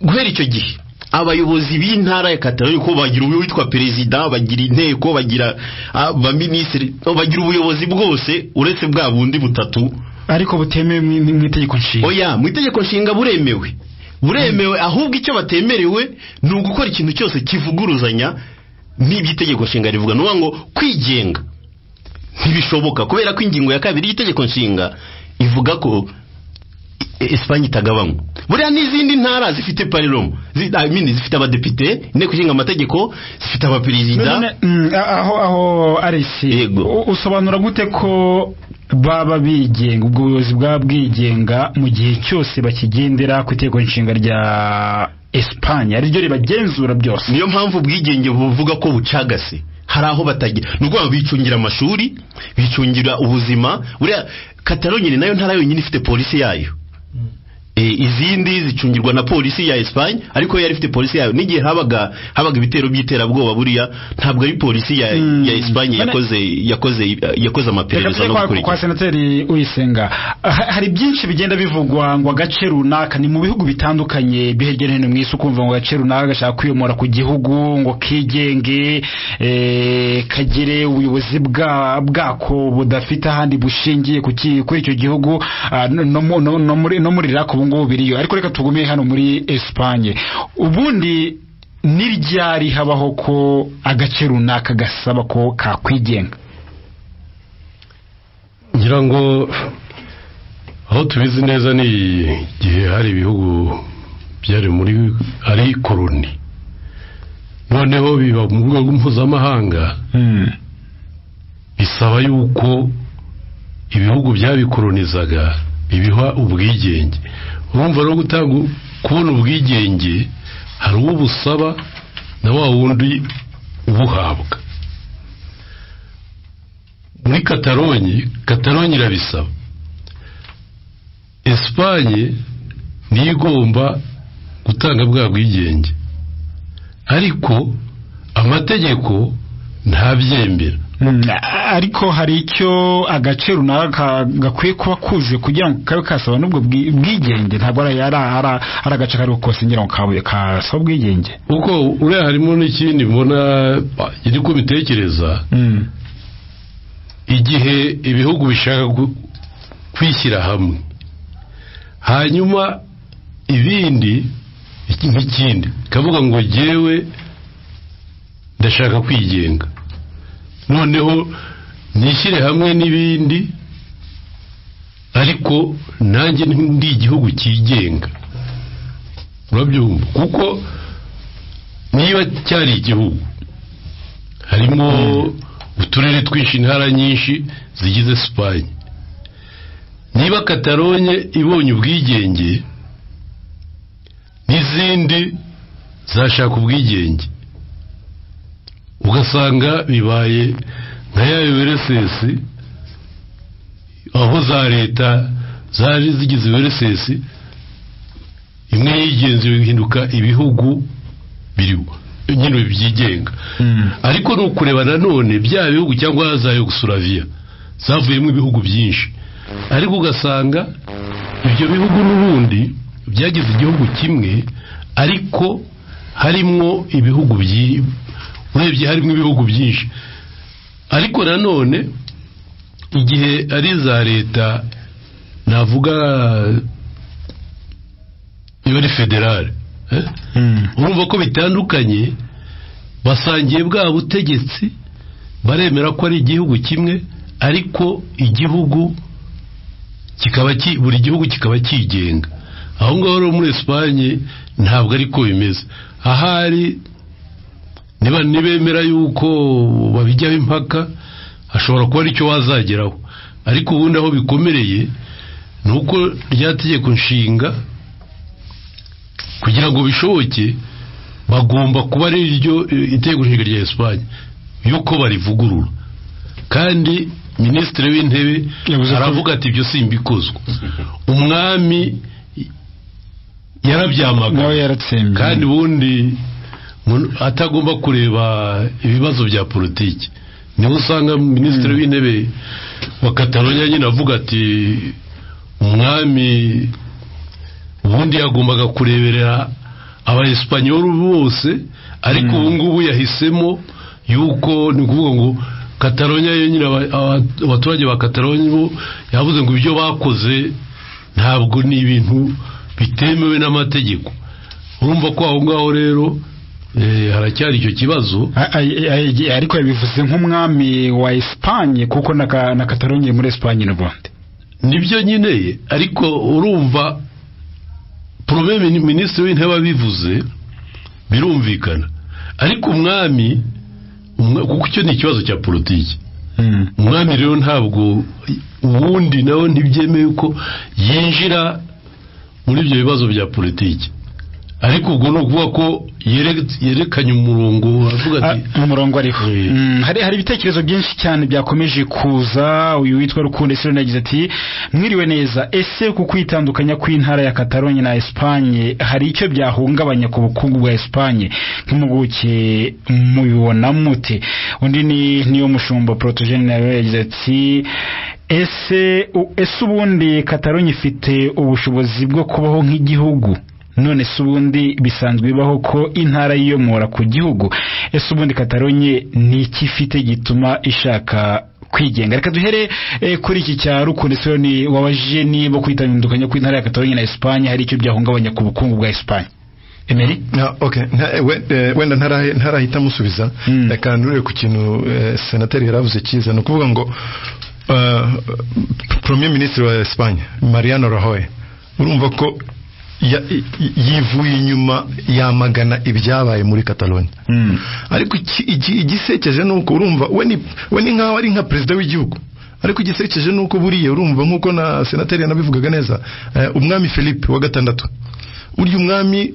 guhera icyo gihe abayobozi b'intara ya Catalogne ko bagira uwitwa president, bagira inteko, bagira abaministri, bagira ubuyobozi bwose uretse bwa bundi butatu, ariko butemewe mu itegeko nshinga. Oya, mu itegeko nshinga buremewe, ahubwo icyo batemerewe ni ugukora ikintu cyose kivuguruzanya n'iby'itegeko nshinga rivuga. Nuvuga ngo kwigenga ntibishoboka kubera ko ingingo ya 2 y'itegeko nshinga ivuga ko Espagne itagabanywa. Buriya n'izindi ntara zifite parlement, zifite abadepite, inteko ishinga amategeko, zifite abaperezida. Aho Arisi, usobanura gute ko baba bigenga, ubwo buyobozi bwa bwigenga mu gihe cyose bakigendera ku itegeko nshinga rya Espagne ari ryo ribagenzura byose? Niyo mpamvu ubwigenge buvuga ko bucagase, hari aho batagira, nubwo bicungira amashuri, bicungira ubuzima. Buriya Catalogne nayo ntara yonyine ifite polisi yayo. Izindi zicungirwa na polisi ya Espagne, ariko yari ifite polisi yayo. N'igihe habaga ibitero by'iterabwoba buriya ntabwo ari polisi ya Espagne yakoze amaperereza no gukurikira. Kwa Senateri Uyisenga, hari byinshi bigenda bivugwa ngo agace runaka ni mu bihugu bitandukanye bihegere hino mu isi, ukumva ngo agace runaka gashaka kwiyomora ku gihugu ngo kigenge, kagire ubuyobozi bwako budafite ahandi bushingiye kuri icyo gihugu, no muri Iraq ubu ngubu biriyo. Ariko reka tugume hano muri Espagne. Ubundi ni ryari habaho ko agace runaka gasaba ko kakwigenga? Ngira ngo aho tubizi neza ni igihe hari ibihugu byari muri ari koloni, noneho biba mu rwego mpuzamahanga, bisaba yuko ibihugu byabikolonizaga bibiha ubwigenge. Urumva rero gutanga kubona ubwigenge hari uwo busaba na wa wundi ubuhabwa. Muri Katalonye, Katalonye irabisaba. Espagne niyo igomba gutanga bwa bwigenge, ariko amategeko ntabyemera. Ariko hari icyo agace runaka gakwiye kuba kuje kugira ngo kabe kasaba n'ubwo bwigenge, ntabwo ari agace kariho kose ngira ngo kasaba ubwigenge. Kuko uriya harimo n'ikindi mbona iri ko bitekereza, igihe ibihugu bishaka kwishyira hamwe, hanyuma ibindi nk'ikindi kavuga ngo jyewe ndashaka kwigenga, noneho nishyire hamwe n'ibindi ariko nanjye ndi igihugu cyigenga. Urabyumva? Kuko niba cyari igihugu harimo uturere twinshi, intara nyinshi zigize Espagne, niba Katalonye ibonye ubwigenge n'izindi zashaka ubwigenge, ugasanga bibaye nka ya URSS, aho za leta zari zigize URSS imwe yigenze bihinduka ibihugu biriho nyine byigenga. Ariko ni ukureba nanone bya bihugu cyangwa za Yugoslavia zavuyemo ibihugu byinshi, ariko ugasanga ibyo bihugu n'ubundi byagize igihugu kimwe, ariko harimo ibihugu urebye harimo ibihugu byinshi. Ariko nanone igihe ari za leta navuga niba ari federale, urumva ko bitandukanye, basangiye bwa butegetsi, baremera ko ari igihugu kimwe, ariko igihugu kikaba buri gihugu kikaba cyigenga. Aho ngaho rero muri Espagne ntabwo ariko bimeze. Ahari niba nibemera yuko babijyaho impaka, hashobora kuba aricyo wazageraho, ariko ubundi aho bikomereye ni uko rya tegeko nshinga kugira ngo bishoboke bagomba kuba ari ryo itegeko nshinga rya Espagne yuko barivugurura. Kandi minisitiri w'intebe aravuga ati ibyo simbikozwa. Umwami yarabyamagana, kandi ubundi atagomba kureba ibibazo bya politiki. Niho usanga minisitiri w'intebe wa Catalonia nyine avuga ati umwami ubundi yagombaga kureberera abaespanyol bose, ariko ubu ngubu yahisemo yuko ni ukuvuga ngo Catalonia yenyine, abaturage ba Catalonia bo yavuze ngo ibyo bakoze ntabwo ni ibintu bitemewe n'amategeko. Urumva ko aho ngaho rero haracyari icyo kibazo. Ariko yabivuze nk'umwami wa Espagne, kuko na Catalonia muri Espagne n'ubundi nibyo nyine. Ariko urumva Premier Ministre w'intebe abivuze birumvikana, ariko umwami kuko icyo ni ikibazo cya politiki. Umwami rero ntabwo ubundi nawe ntibyemeye ko yinjira muri ibyo bibazo bya politiki, ariko ubwo ni ukuvuga ko yerekanye umurongo, avuga ati umurongo ariho. Hari ibitekerezo byinshi cyane byakomeje kuza. Uyu witwa Rukundo Esironi yagize ati mwiriwe neza, ese ku kwitandukanya kw'intara ya Catalogne na Espagne hari icyo byahungabanya ku bukungu bwa Espagne nk'impuguke mubibona mute? Undi ni niyo mushumba Protogene nawe yagize ati ese ubundi Catalogne ifite ubushobozi bwo kubaho nk'igihugu? None se ubundi bisanzwe bibaho ko intara yiyomora ku gihugu? Ese ubundi Catalogne ni iki ifite gituma ishaka kwigenga? Reka duhere kuri iki cya Rukundo Esironi wabajije niba kwitandukanya kw'intara ya Catalogne na Espagne hari icyo byahungabanya ku bukungu bwa Espagne. Emery? Okay, wenda ntarahita musubiza, reka ndure ku kintu senateri yaravuze cyiza. Ni ukuvuga ngo Premier Ministre wa Espagne Mariano Rajoy, urumva ko yivuye inyuma yamagana ibyabaye muri Catalonia. Ariko igisekeje nuko urumva we ni nkaho ari nka president w'igihugu, ariko igisekeje nuko buriye urumva nkuko na senateri yanabivugaga neza, umwami Philippe wa gatandatu, urya umwami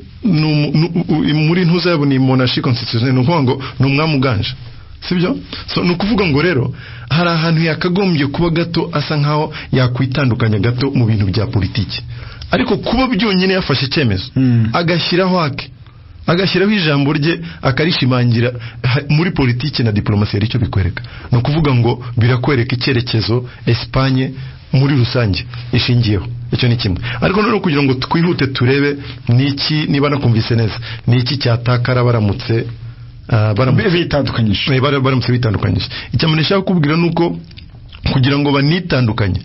muri ntuza yabo ni monarchie constitutionnelle, ni ukuvuga ngo ni umwami uganje. Sibyo? So ni ukuvuga ngo rero hari ahantu yakagombye kuba gato asa nkaho yakwitandukanya gato mu bintu bya politiki. Ariko kuba byonyine yafashe icyemezo agashyiraho ake, agashyiraho ijambo rye akarishimangira muri politiki na diplomasi, hari icyo bikwereka. Ni ukuvuga ngo birakwereka icyerekezo Espagne muri rusange ishingiyeho. Icyo ni kimwe. Ariko noneho kugira ngo twihute turebe niki, niba nakumvise neza, niki cyatakara baramutse bitandukanyije. Baramutse bitandukanyije. Icyo nshaka kukubwira nuko kugira ngo banitandukanye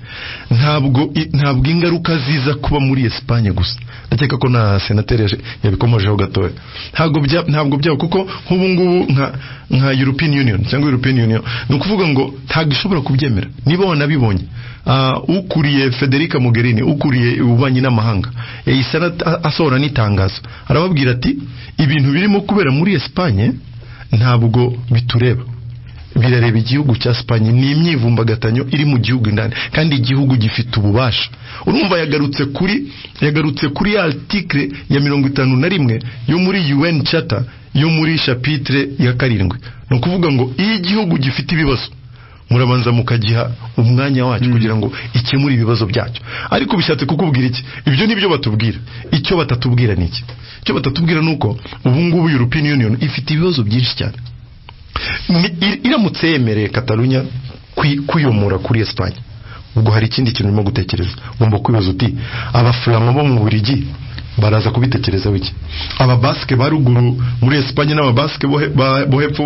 ntabwo ingaruka ziza kuba muri Espagne gusa. Ndakeka ko na senateri yabikomojeho gatoya. Ntabwo byaba kuko nk'ubu ngubu nka European Union cyangwa European Union ni ukuvuga ngo ntabwo ishobora kubyemera. Niba wanabibonye ukuriye Federica Mogherini, ukuriye ububanyi n'amahanga, yahise asohora n'itangazo arababwira ati ibintu birimo kubera muri Espagne ntabwo bitureba, birareba igihugu cya Espagne, ni imyivumbagatanyo iri mu gihugu indani kandi igihugu gifite ububasha. Urumva yagarutse kuri article ya 51 yo muri UN Charter yo muri chapitre ya 7. Ni ukuvuga ngo iyo igihugu gifite ibibazo murabanza mukagiha umwanya wacyo kugira ngo ikemure ibibazo byacyo. Ariko bishatse kukubwira iki? Ibyo nibyo batubwira. Icyo batatubwira ni iki? Icyo batatubwira nuko ubu ngubu European Union ifite ibibazo byinshi cyane. Iramutse yemereye Catalunya kwiyomora kuri Espagne, ubwo hari ikindi kintu urimo gutekereza. Ugomba kwibaza uti abafurama bo mu Bubiligi baraza kubitekereza wiki, ababaske ba ruguru muri Espagne n'ababaske bo hepfo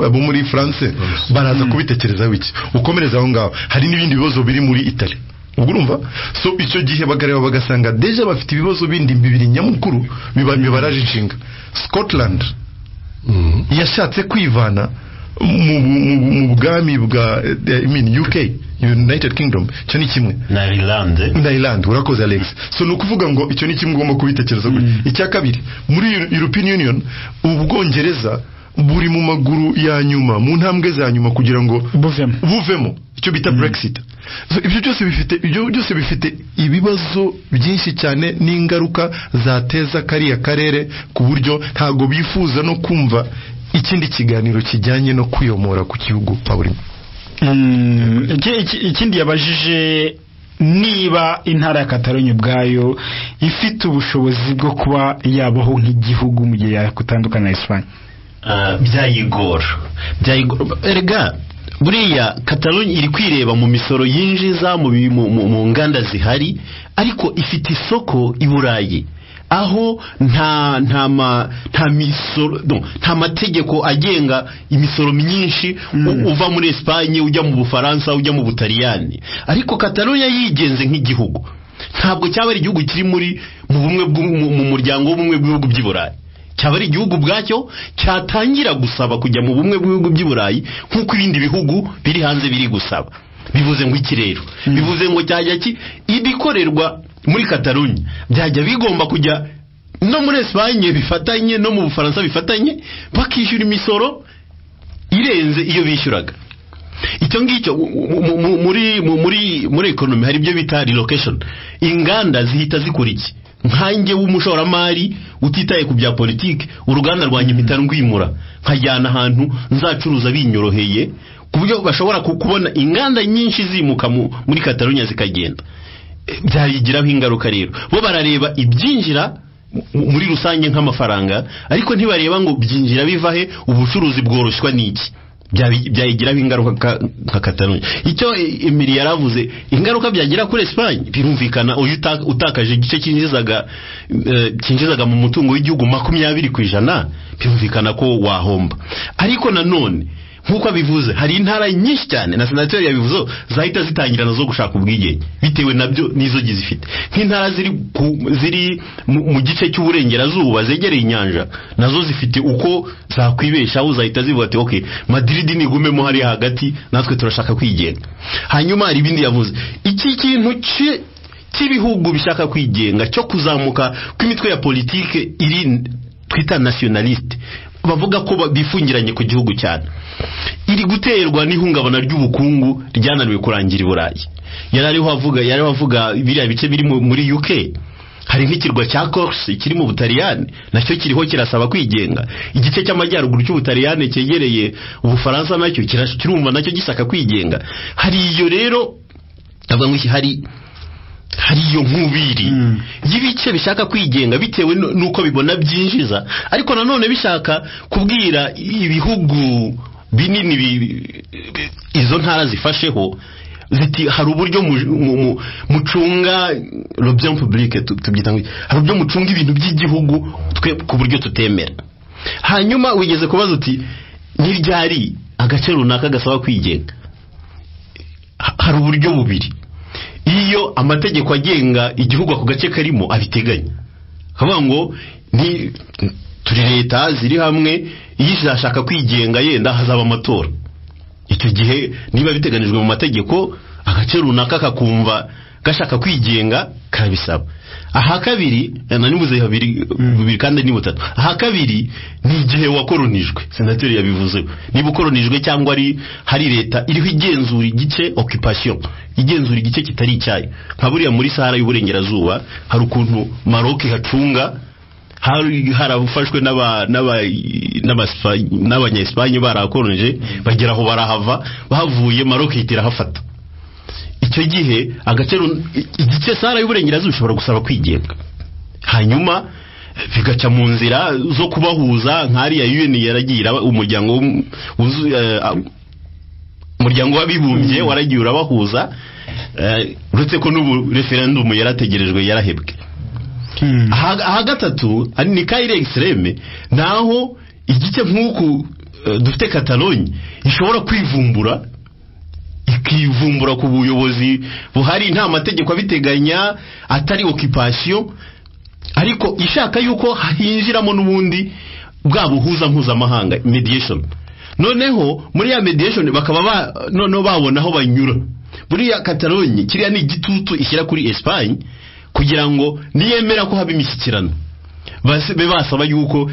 bo muri France baraza kubitekereza wiki. Ukomereza aho ngaho hari n'ibindi bibazo biri muri Italy. Ubwo urumva, so icyo gihe bagareba bagasanga deja bafite ibibazo bindi bibiri nyamukuru bibaraje inshinga. Scotland yashatse kwivana mu bwami bwa I mean UK, United Kingdom. Icyo ni kimwe na Ireland. Urakoze Alex. So ni ukuvuga ngo icyo ni kimwe ugomba kubitekereza gutya. Icya kabiri, muri European Union Ubwongereza buri mu maguru ya nyuma, mu ntambwe za nyuma kugira ngo buvemo icyo bita Brexit. So ibyo byose bifite ibibazo byinshi cyane n'ingaruka zateza kariya karere, ku buryo ntago bifuza no kumva ikindi kiganiro kijyanye no kwiyomora ku gihugu Pauline. Ikindi yabajije niba intara ya Catalogne ubwayo ifite ubushobozi bwo kuba yabaho nk'igihugu mu gihe yakutandukana na Espagne. Byayigora. Erega buriya Catalogne iri kwireba mu misoro yinjiza mu nganda zihari, ariko ifite isoko i Burayi aho nta misoro, nta mategeko agenga imisoro myinshi uva muri Espagne ujya mu Bufaransa ujya mu Butaliyani. Ariko Catalogne yigenze nk'igihugu, ntabwo cyaba ari igihugu kiri muri mu bumwe mu muryango w'ubumwe bw'ibihugu by'i Burayi. Cyaba ari igihugu bwacyo cyatangira gusaba kujya mu bumwe bw'ibihugu by'i Burayi nk'uko ibindi bihugu biri hanze biri gusaba. Bivuze ngo iki rero? Bivuze ngo cyajya ki ibikorerwa muri Catalogne byajya bigomba kujya no muri Espagne bifatanye no mu Bufaransa bifatanye, bakishyura imisoro irenze iyo bishyuraga. Icyo ngicyo muri economy hari ibyo bita relocation. Inganda zihita zikora iki? Nkanjye w'umushoramari utitaye ku bya politiki, uruganda rwanjye mpita rwimura nkajyana ahantu nzacuruza binyoroheye, ku buryo bashobora kubona inganda nyinshi zimuka muri Catalogne zikagenda. Byayigiraho ingaruka rero. Bo barareba ibyinjira muri rusange nk'amafaranga, ariko ntibareba ngo byinjira biva he, ubucuruzi bworoshywa n'iki. Byayigiraho ingaruka nka Catalogne. Icyo Emily yaravuze, ingaruka byagira kuri Espagne birumvikana. Uyu utakaje igice cyinjizaga mu mutungo w'igihugu 20%, birumvikana ko wahomba. Ariko nanone nkuko abivuze, hari intara nyinshi cyane na senateri yabivuze zahita zitangira nazo gushaka ubwigenge bitewe nabyo nizo gizifite. Nk'intara ziri mu gice cy'uburengerazuba zegereye inyanja nazo zifite uko zakwibeshaho, zahita zivuga ati okay, Madrid nigumemo hari hagati, natwe turashaka kwigenga. Hanyuma hari ibindi yavuze, iki kintu cy'ibihugu bishaka kwigenga cyo kuzamuka kw'imitwe ya politike iri twita nationaliste, bavuga ko bifungiranye ku gihugu cyane, iri guterwa n'ihungabana ry'ubukungu ryananiwe kurangira i Burayi. Yari ariho avuga biriya bice biri muri UK. Hari nk'ikirwa cya Corse kiri mu Butaliyani, nacyo kiriho kirasaba kwigenga. Igice cy'amajyaruguru cy'Ubutaliyani cyegereye Ubufaransa nacyo kirumva nacyo gisaka kwigenga. Hari iyo rero ndavuga ngo hari iyo nkubiri y'ibice bishaka kwigenga bitewe nuko bibona byinjiza, ariko nanone bishaka kubwira ibihugu binini izo ntara zifasheho ziti hari uburyo mucunga le bien public, tubyita ngo hari uburyo mucunga ibintu by'igihugu twe ku buryo tutemera. Hanyuma wigeze kubaza uti ntiryari agace runaka gasaba kwigenga. Hari uburyo bubiri. Iyo amategeko agenga igihugu ako gace karimo abiteganya, akavuga ngo ni turi leta ziri hamwe, iyo izashaka kwigenga yenda hazaba amatora. Icyo gihe niba biteganijwe mu mategeko, agace runaka kakumva gashaka kwigenga karabisaba. Aha kabiri nanibuze habiri kandi ni butatu. Aha kabiri ni igihe wakoronijwe, senateri yabivuze. Niba ukoronijwe cyangwa ari hari leta iriho igenzura igice occupation, igenzura igice kitari icyayo. Nka buriya muri Sahara y'Uburengerazuba hari ukuntu Maroc ihacunga, hari harafashwe n'abanya-Espagne barakoronije, bagera aho barahava, bahavuye Maroc ihita irahafata. Icyo gihe agace igice Sahara y'Uburengerazuba ushobora gusaba kwigenga, hanyuma bigaca mu nzira zo kubahuza nk'ariya UN yaragira umuryango w'abibumbye waragiye urabahuza, uretse ko n'ubu referendum yarategerejwe yarahebwe. Aha gatatu ni kaire extreme, naho igice nk'uku dufite Catalogne ishobora kwivumbura, ikivumbura ku buyobozi buhari, nta mategeko abiteganya, atari occupation, ariko ishaka yuko hinjiramo n'ubundi bwa buhuza mpuzamahanga mediation. Noneho muri ya mediation bakaba noneho babona aho banyura. Buriya Catalogne kiriya ni igitutu ishyira kuri Espagne kugira ngo niyemera ko haba imishyikirano, be basaba yuko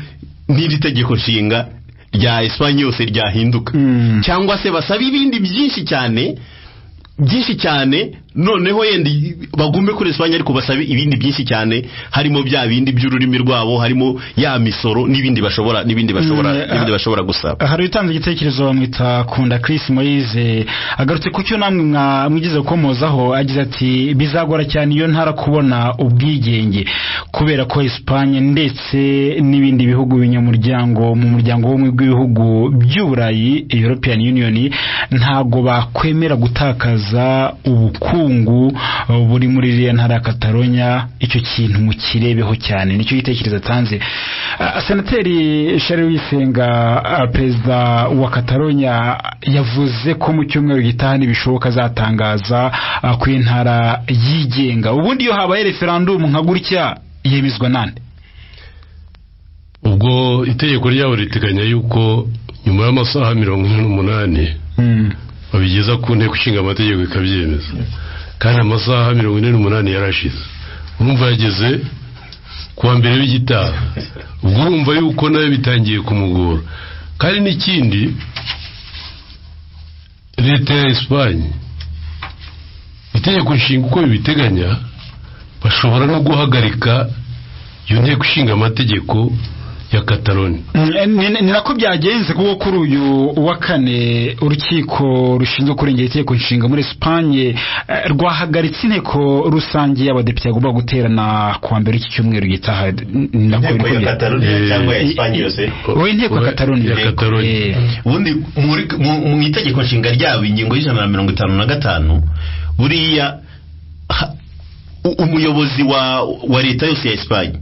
n'iri tegeko nshinga rya Espagne yose ryahinduka, cyangwa se basaba ibindi byinshi cyane byinshi cyane, noneho yendi bagume kuri Espagne ariko basabe ibindi byinshi cyane, harimo bya bindi by'ururimi rwabo, harimo ya misoro n'ibindi bashobora n'ibindi bashobora n'ibindi bashobora gusaba. Hari utanze igitekerezo bamwita Kunda Chris Moise, agarutse ku cyo namwe mwigize gukomozaho, agize ati bizagora cyane iyo ntara kubona ubwigenge kubera ko Espagne ndetse n'ibindi bihugu binyamuryango mu muryango w'ubumwe bw'ibihugu by'Uburayi European Union ntago bakwemera gutakaza ubukungu buri muri iriya ntara ya Catalonia. Icyo kintu mukirebeho cyane, nicyo gitekerezo atanze. Senateri Charles Uyisenga, perezida wa Catalonia, yavuze ko mu cyumweru gitaha nibishoboka azatangaza ku intara yigenga. Ubundi iyo habaye referendum nka gutya yemezwa nande? Ubwo itegeko ryabo riteganya yuko nyuma y'amasaha 48 babigeza ku nteko ishinga amategeko ikabyemeza, kandi amasaha 48 yarashize, urumva yageze kuwa mbere w'igitaha. Ubwo urumva yuko nawe bitangiye kumugora. Kandi n'ikindi, leta ya Espagne itegeko nshinga uko bibiteganya, bashobora no guhagarika iyo nteko ishinga amategeko ya Catalogne. Ni nako byagenze kuko kuri uyu wa kane urukiko rushinzwe kurengera itegeko nshinga muri Espagne rwahagaritse inteko rusange y'abadepite yagomba guterana kuwa mbere iki cyumweru gitaha. Inteko ya Catalogne cyangwa ya Espagne yose? Oya, inteko ya Catalogne. Ubundi mu itegeko nshinga ryabo ingingo y'155, buriya umuyobozi wa leta yose ya Espagne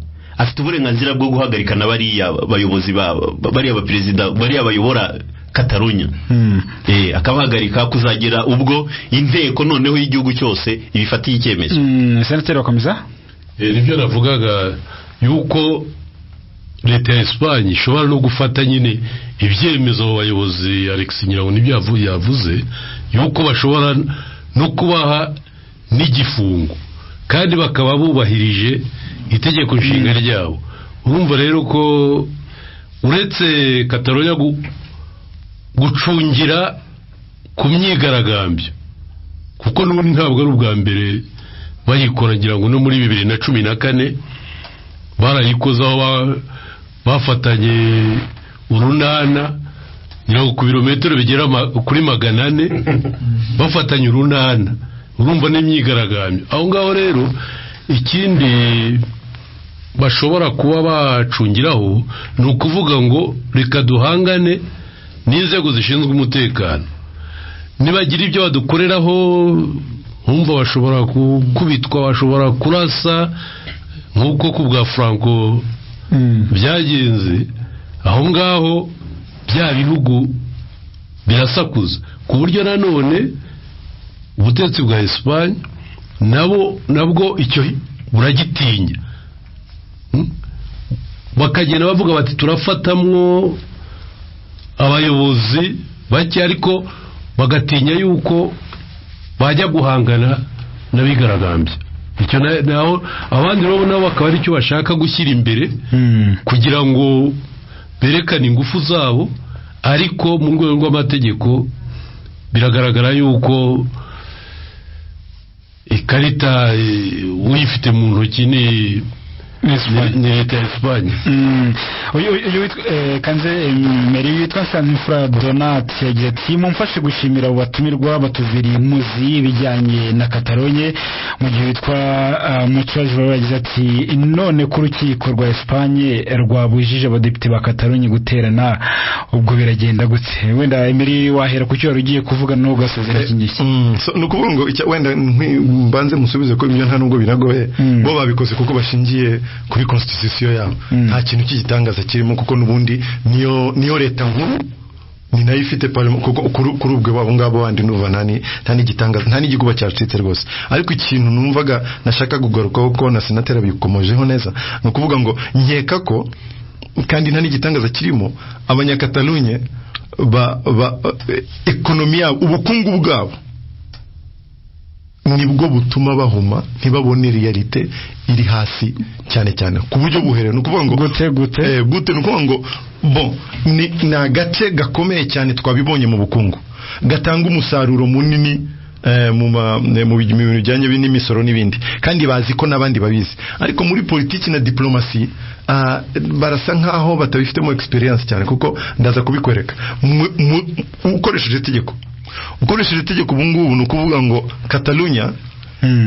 afite uburenganzira bwo guhagarika na bariya bayobozi bariya ba perezida bariya bayobora Catalogne, akabahagarika kuzagera ubwo inteko noneho y'igihugu cyose ibifatiye icyemezo. Senateri wakomeza? Nibyo navugaga yuko leta ya Espagne ishobora no gufata nyine ibyemezo abo bayobozi Alex Nyirawo nibyo yavuze yuko bashobora no kubaha n'igifungo kandi bakaba bubahirije itegeko nshinga ryabo. Urumva rero ko uretse Catalonia gucungira ku myigaragambyo, kuko n'ubundi ntabwo ari ubwa mbere Bayikora ngira ngo no muri 2014 barayikoze, aho bafatanye urunana, ngira ngo ku birometero bigera kuri 400 bafatanye urunana. Urumva n'imyigaragambyo aho ngaho. Rero ikindi bashobora kuba bacungiraho ni ukuvuga ngo reka duhangane n'inzego zishinzwe umutekano, nibagira ibyo badukoreraho, nkumva bashobora gukubitwa, bashobora kurasa nk'uko ku bwa Franco byagenze. Aho ngaho bya bihugu birasakuza, ku buryo nanone ubutegetsi bwa Espagne nabo nabwo icyo buragitinya, bakagenda bavuga bati turafatamwo abayobozi bake, ariko bagatinya yuko bajya guhangana n'abigaragambya. Icyo naho abandi rero nabo bakaba ari cyo bashaka gushyira imbere kugira ngo berekane ingufu zabo, ariko mu rwego rw'amategeko biragaragara yuko ikarita uyifite mu ntoki ni leta ya Espagne. Uyu kanze Mary witwa Sanfra Donat yagize ati mumfashe gushimira abo batumirwa batuviriye muzi ibijyanye na Catalogne. Mu gihe witwa Mucwaje yagize ati none ku rukiko rwa Espagne rwabujije abadepite ba Catalogne guterana, ubwo biragenda gutse? Wenda Emery wahera ku cyo wari ugiye kuvuga no ugasozera iki ngiki. Ni ukuvuga ngo wenda mbanze musubize ko ibyo nta nubwo binagoye, bo babikoze kuko bashingiye kuri constitution yabo, nta kintu cy'igitangaza kirimo, kuko nubundi niyo leta nkuru ni nayo ifite parlement, kuko kuri ubwo babo ngabo bandi nuva nta n'igitangaza, nta n'igikuba cyacitse rwose. Ariko ikintu numvaga nashaka kugarukaho ko na senatera bikomojeho neza, ni ukuvuga ngo nkeka ko kandi nta n'igitangaza kirimo, abanyakatalunye ba ekonomi yabo, ubukungu bwabo nibwo butuma bahuma ntibabone realite iri hasi cyane cyane ku buryo buhereye. Nukuvuga ngo gute gute nukuvuga ngo bon ni agace gakomeye cyane twabibonye mu bukungu gatanga umusaruro munini mu bintu bijyanye n'imisoro n'ibindi, kandi bazi ko n'abandi babizi, ariko muri politiki na diplomasi barasa nkaho batabifitemo experience cyane, kuko ndaza kubikwereka ukoresheje itegeko. Ukoresheje itegeko ubu ngubu ni ukuvuga ngo Catalunya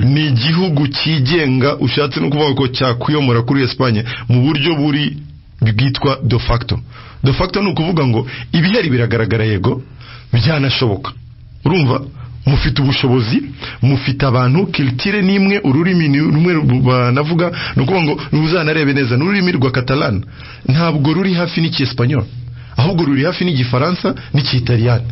ni igihugu cyigenga, ushatse no kuvuga ko cyakwiyomora kuri Espagne mu buryo buri bwitwa de facto. De facto ni ukuvuga ngo ibihari biragaragara, yego byanashoboka, urumva mufite ubushobozi, mufite abantu, culture nimwe, ururimi ni rumwe banavuga, ni ukuvuga ngo uzanarebe neza n'ururimi rwa Catalan ntabwo ruri hafi n'Icyespagnol, ahubwo ruri hafi n'Igifaransa n'Ikitaliyani.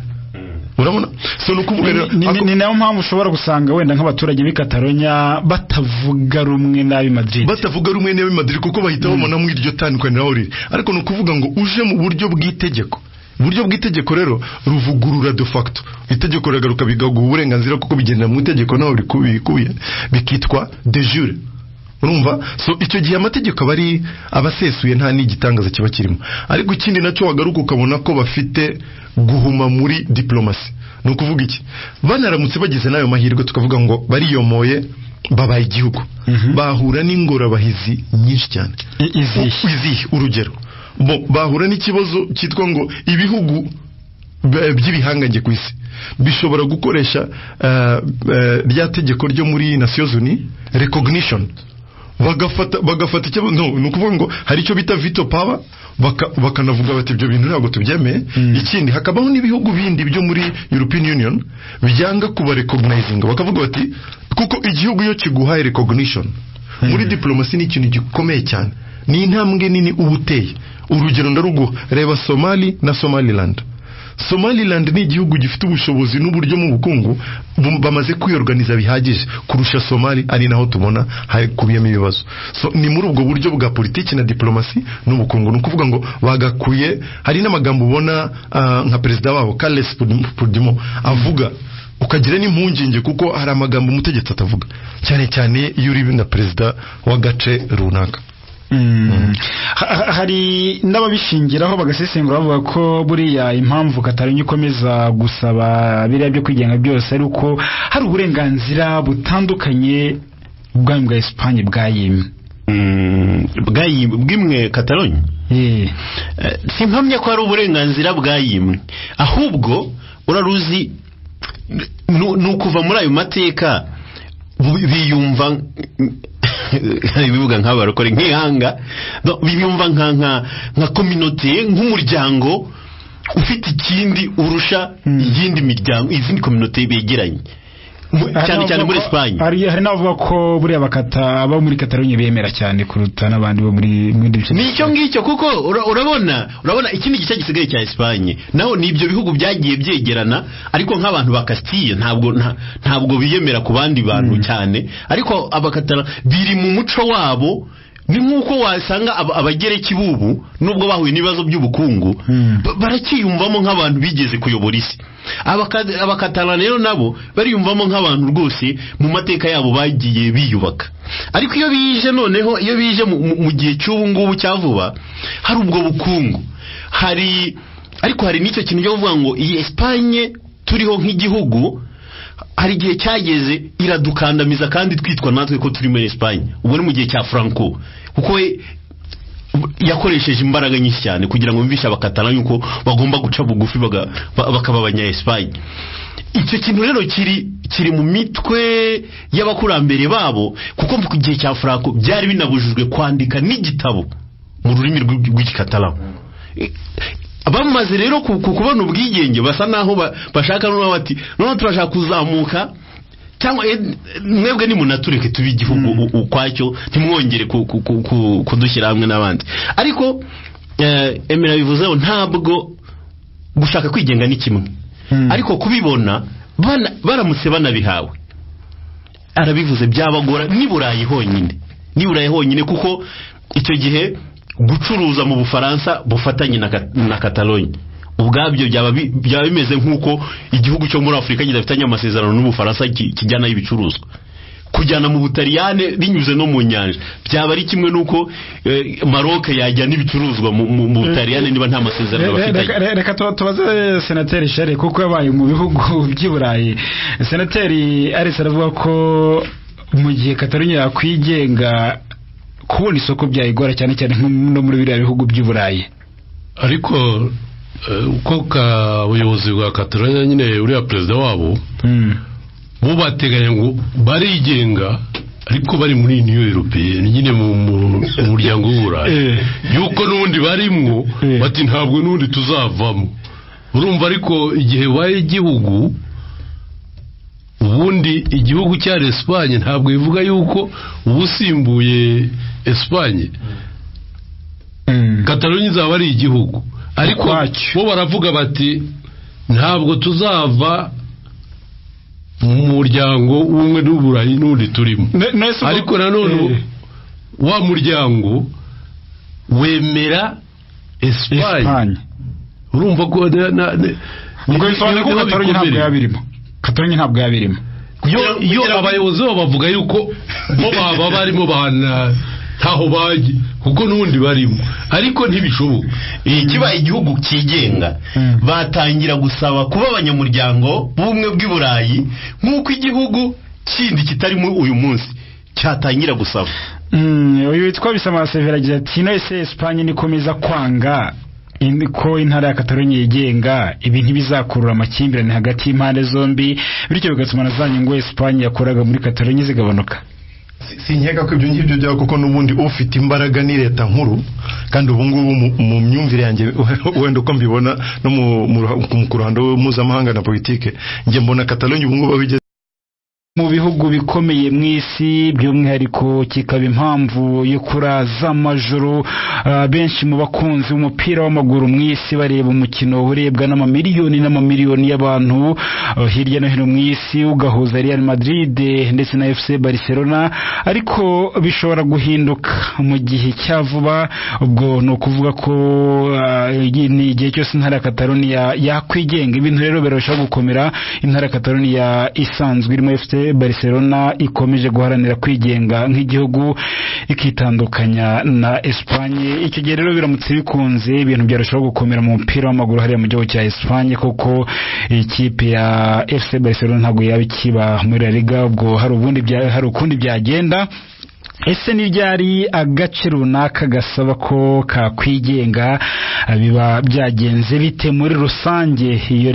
Urabona? So nukuvuga rero ni nayo mpamvu ushobora gusanga wenda nk'abaturage b'i Catalonia batavuga rumwe n'abi Madrid, batavuga rumwe n'abi Madrid kuko bahita babona mu iryo tandukaniro aho riri. Ariko nukuvuga ngo uje mu buryo bw'itegeko, uburyo bw'itegeko rero ruvugurura de facto itegeko ragaruka bigaguha uburenganzira kuko bigendera mu itegeko naho bikubiye bikitwa de jure. Urumva? So icyo gihe amategeko abari abasesuye nta n'igitangaza kiba kirimo. Ariko ikindi nacyo wagaruka ukabona ko bafite guhuma muri diplomasi. Ni ukuvuga iki? Banaramutse bagize nayo mahirwe tukavuga ngo bariyomoye babaye igihugu, bahura n'ingorabahizi nyinshi cyane. Izihe? Urugero, bahura n'ikibazo cyitwa ngo ibihugu by'ibihangange ku isi bishobora gukoresha rya tegeko ryo muri Nations Unies recognition, bagafata icyo no nukuvuga ngo hari icyo bita veto power, bakanavuga bati ibyo bintu ntabwo tubyemeye. Ikindi hakabaho n'ibihugu bindi byo muri European Union byanga kuba recognizing, bakavuga bati kuko igihugu iyo kiguhaye recognition muri diplomasi ni ikintu gikomeye cyane, ni intambwe nini ubuteye. Urugero ndaruguha, reba Somali na Somaliland. Somaliland ni igihugu gifite ubushobozi n'uburyo mu bukungu bamaze kwiorganiza bihagije kurusha Somali, ari naho tubona hakubiyemo ibibazo. So ni muri ubwo buryo bwa politiki na diplomasi n'ubukungu, ni ukuvuga ngo bagakuye. Hari n'amagambo ubona nka perezida wabo Carles Puigdemont avuga ukagira n'impungenge, kuko hari amagambo umutegetsi atavuga cyane cyane iyo uri na perezida w'agace runaka. Hari n'ababishingiraho bagasesengura bavuga ko buriya impamvu Catalonia ikomeza gusaba biriya byo kwigenga byose ari uko hari uburenganzira butandukanye Ubwami bwa Espagne bwayimwe bwimwe Catalogne. Simpamya ko ari uburenganzira bwayimwe, ahubwo uraruzi ni ukuva muri ayo mateka biyumva bivuga nk'abarokore nk'ihanga, biyumva nka communauté, nk'umuryango ufite ikindi urusha iyindi miryango, izindi communauté begeranye, cyane cyane muri Espagne. Hari n'abavuga ko buriya bakata abo muri Catalogne bemera cyane kuruta n'abandi bo muri bindi bice. Nicyo ngicyo, kuko urabona ikindi gice gisigaye cya Espagne naho ni ibyo bihugu byagiye byegerana, ariko nk'abantu ba Castille ntabwo biyemera ku bandi bantu cyane, ariko abakatala biri mu muco wabo. Ni nk'uko wasanga abagereki bubu nubwo bahuye n'ibibazo by'ubukungu barakiyumvamo nk'abantu bigeze kuyobora isi. Abakatala rero nabo bariyumvamo nk'abantu rwose mu mateka yabo bagiye biyubaka. Ariko iyo bije noneho, iyo bije mu gihe cy'ubu ngubu cya vuba, hari ubwo bukungu, hari ariko hari n'icyo kintu cyo kuvuga ngo iyi Espagne turiho nk'igihugu hari igihe cyageze iradukandamiza kandi twitwa natwe ko turi muri Espagne. Ubwo ni mu gihe cya Franco, kuko yakoresheje imbaraga nyinshi cyane kugira ngo yumvishe abakatala yuko bagomba guca bugufi bakaba abanya Espagne. Icyo kintu rero kiri mu mitwe y'abakurambere babo, kuko mu gihe cya Franco byari binabujijwe kwandika n'igitabo mu rurimi rw'Igikatala. Bamaze rero kubona ubwigenge basa naho bashaka noneho bati noneho turashaka kuzamuka, cyangwa mwebwe nimunatureke tube igihugu ukwacyo, ntimwongere kudushyira hamwe n'abandi. Ariko Emera bivuzeho, ntabwo gushaka kwigenga ni kimwe, ariko kubibona baramutse banabihawe, arabivuze byabagora ni Burayi honyine, kuko icyo gihe gucuruza mu Bufaransa bufatanye na Catalogne ubwabyo byaba bimeze nk'uko igihugu cyo muri Afurika kidafitanye amasezerano n'Ubufaransa kijyana ibicuruzwa kujyana mu Butaliyane binyuze no mu nyanja, byaba ari kimwe n'uko Maroc yajyana ibicuruzwa mu Butaliyane niba nta masezerano bafitanye. Reka tubaze Senateri Charles, kuko yabaye mu bihugu by'i Burayi. Senateri Aris aravuga ko mu gihe Catalogne yakwigenga kubona isoko byayigora cyane cyane no muri biriya bihugu by'i Burayi. Ariko uko ubuyobozi bwa Catalogne nyine uriya perezida wabo bo bateganya ngo barigenga, ariko bari muri Union Européenne nyine mu muryango w'Uburayi, yuko n'ubundi barimwo bati ntabwo n'ubundi tuzavamo. Urumva ariko igihe baye igihugu, ubundi igihugu cya Espagne ntabwo bivuga yuko ubusimbuye Espagne. Catalogne izaba ari igihugu, ariko bo baravuga bati ntabwo tuzava mu muryango w'ubumwe n'Uburayi n'undi turimo. Ariko nanone wa muryango wemera Espagne. Urumva ko ubwo bisobanuye ko Catalogne ntabwo yabirimo. Catalogne ntabwo yabirimo. Yo abayobozi babo bavuga yuko bo baba barimo bana ntaho baje, kuko n'ubundi barimo, ariko ntibishoboka. Kiba igihugu kigenga batangira gusaba kuba abanyamuryango b'ubumwe bw'i Burayi nk'uko igihugu kindi kitarimo uyu munsi cyatangira gusaba. Uyu witwa Bisama Severa agira ati no ese Espagne nikomeza kwanga ko intara ya Catalogne yigenga, ibi ntibizakurura amakimbirane hagati y'impande zombi, bityo bigatuma na za nyungu Espagne yakoraga muri Catalogne zigabanuka. Sinkeka ko ibyo ngibyo byaba, kuko n'ubundi ufite imbaraga ni leta nkuru, kandi ubu ngubu mu myumvire yanjye wenda uko mbibona no mu ruhando mpuzamahanga na politike, njye mbona Catalogne ubu ngubu aho mu bihugu bikomeye mu isi, by'umwihariko kikaba impamvu yo kuraza amajoro benshi mu bakunzi b'umupira w'amaguru mu isi bareba umukino urebwa n'amamiliyoni n'amamiliyoni y'abantu hirya no hino mu isi, ugahuza Real Madrid ndetse na FC Barcelona. Ariko bishobora guhinduka mu gihe cya vuba, ubwo ni ukuvuga ko ni igihe cyose intara ya Catalonia yakwigenga. Ibintu rero birarushaho gukomera. Intara ya Catalonia isanzwe irimo FC FC Barcelona ikomeje guharanira kwigenga nk'igihugu ikitandukanya na Espagne. Icyo gihe rero biramutse bikunze ibintu byarushaho gukomera mu mupira w'amaguru hariya mu gihugu cya Espagne, kuko ikipe ya FC Barcelona ntabwo yaba ikiba muri La Liga, ubwo hari ukundi byagenda. Ese ni ryari agace runaka gasaba ko kakwigenga, biba byagenze bite muri rusange? Iyo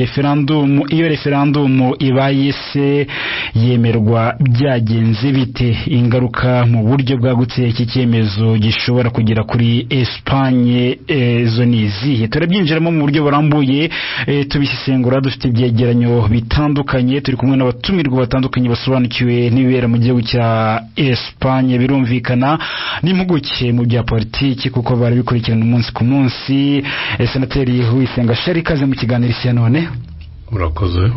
referendum ibaye se yemerwa byagenze bite? Ingaruka mu buryo bwagutse iki cyemezo gishobora kugera kuri Espagne zo ni izihe? Turabyinjiramo mu buryo burambuye, tubisesengura, dufite ibyegeranyo bitandukanye, turi kumwe n'abatumirwa batandukanye basobanukiwe n'ibibera mu gihugu cya Espagne, birumvikana n'impuguke mu bya politiki kuko bari bikurikirana umunsi ku munsi. Senateri Uwisenga Shari, ikaze mu kiganiro cya none. Murakoze.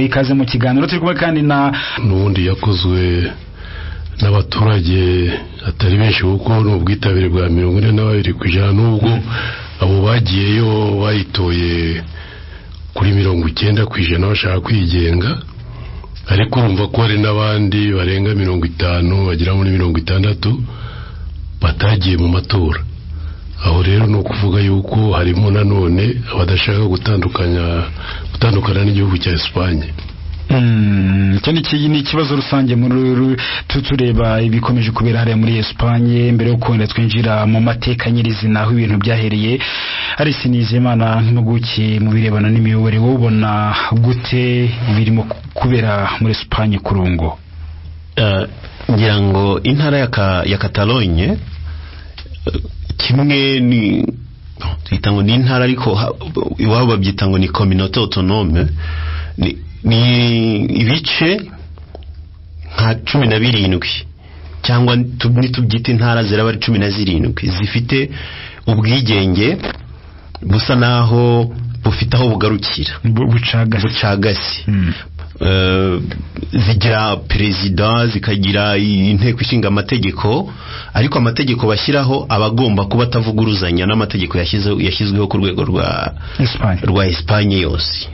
Ikaze mu kiganiro. Turi kumwe kandi na n'ubundi yakozwe n'abaturage atari benshi kuko ni ubwitabire bwa 42% nubwo abo bagiyeyo bayitoye kuri 90% bashaka kwigenga, ariko urumva ko hari n'abandi barenga 50 bagera muri 60 batagiye mu matora. Aho rero ni ukuvuga yuko harimo nanone abadashaka gutandukana n'igihugu cya Espagne. Icyo ni ikibazo rusange muri tureba ibikomeje kubera hariya muri Espagne. Mbere yo kongera twinjira mu mateka nyirizina aho ibintu byahereye, Alice Nizeyimana nk'impuguke mu birebana n'imiyoborere, wowe ubona gute birimo kubera muri Espagne kurungo? Ngira ngo intara ya Catalogne kimwe ni twita ngo ni intara, ariko iwabo babyita ngo ni communauté autonome, ni ibice nka 17 cyangwa nitubyita intara ziraba ari 17 zifite ubwigenge busa naho bufite aho bugarukira bucagase. Zigira perezida, zikagira inteko ishinga amategeko, ariko amategeko bashyiraho abagomba kuba atavuguruzanya n'amategeko yashyizweho ku rwego rwa Espagne yose.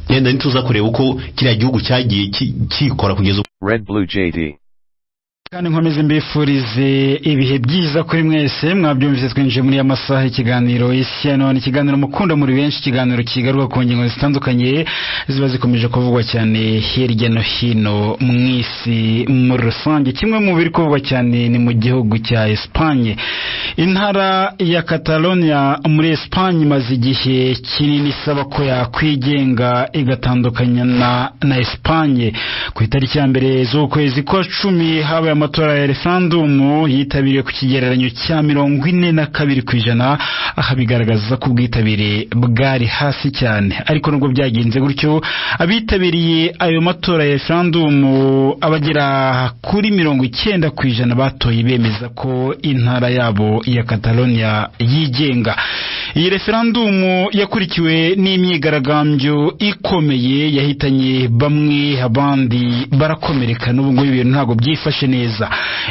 Yenda nituza kureba uko kiriya gihugu cyagiye kikora kugeza Red Blue JD. Kandi nkomeze mbifurize ibihe byiza kuri mwese. Mwabyumvise twinjiye muri amasaha ikiganiro Isi ya none, ikiganiro mukunda muri benshi, ikiganiro kigaruka ku ngingo zitandukanye ziba zikomeje kuvugwa cyane hirya no hino mu isi muri rusange. Kimwe mu biri kuvugwa cyane ni mu gihugu cya Espagne. Intara ya Catalonia muri Espagne imaze igihe kinini isaba ko yakwigenga igatandukanya na Espagne. Ku itariki ya 1 z'ukwezi kwa 10 habaye amatora ya referendum yitabiriwe ku kigereranyo cya 42%, aha bigaragaza ko ubwitabire bwari hasi cyane. Ariko nubwo byagenze gutyo, abitabiriye ayo matora ya referendum abagera kuri 90% batoye bemeza ko intara yabo ya Catalonia yigenga. Iyi referendum yakurikiwe n'imyigaragambyo ikomeye yahitanye bamwe, abandi barakomereka. N'ubu ngubu ibintu ntabwo byifashe neza.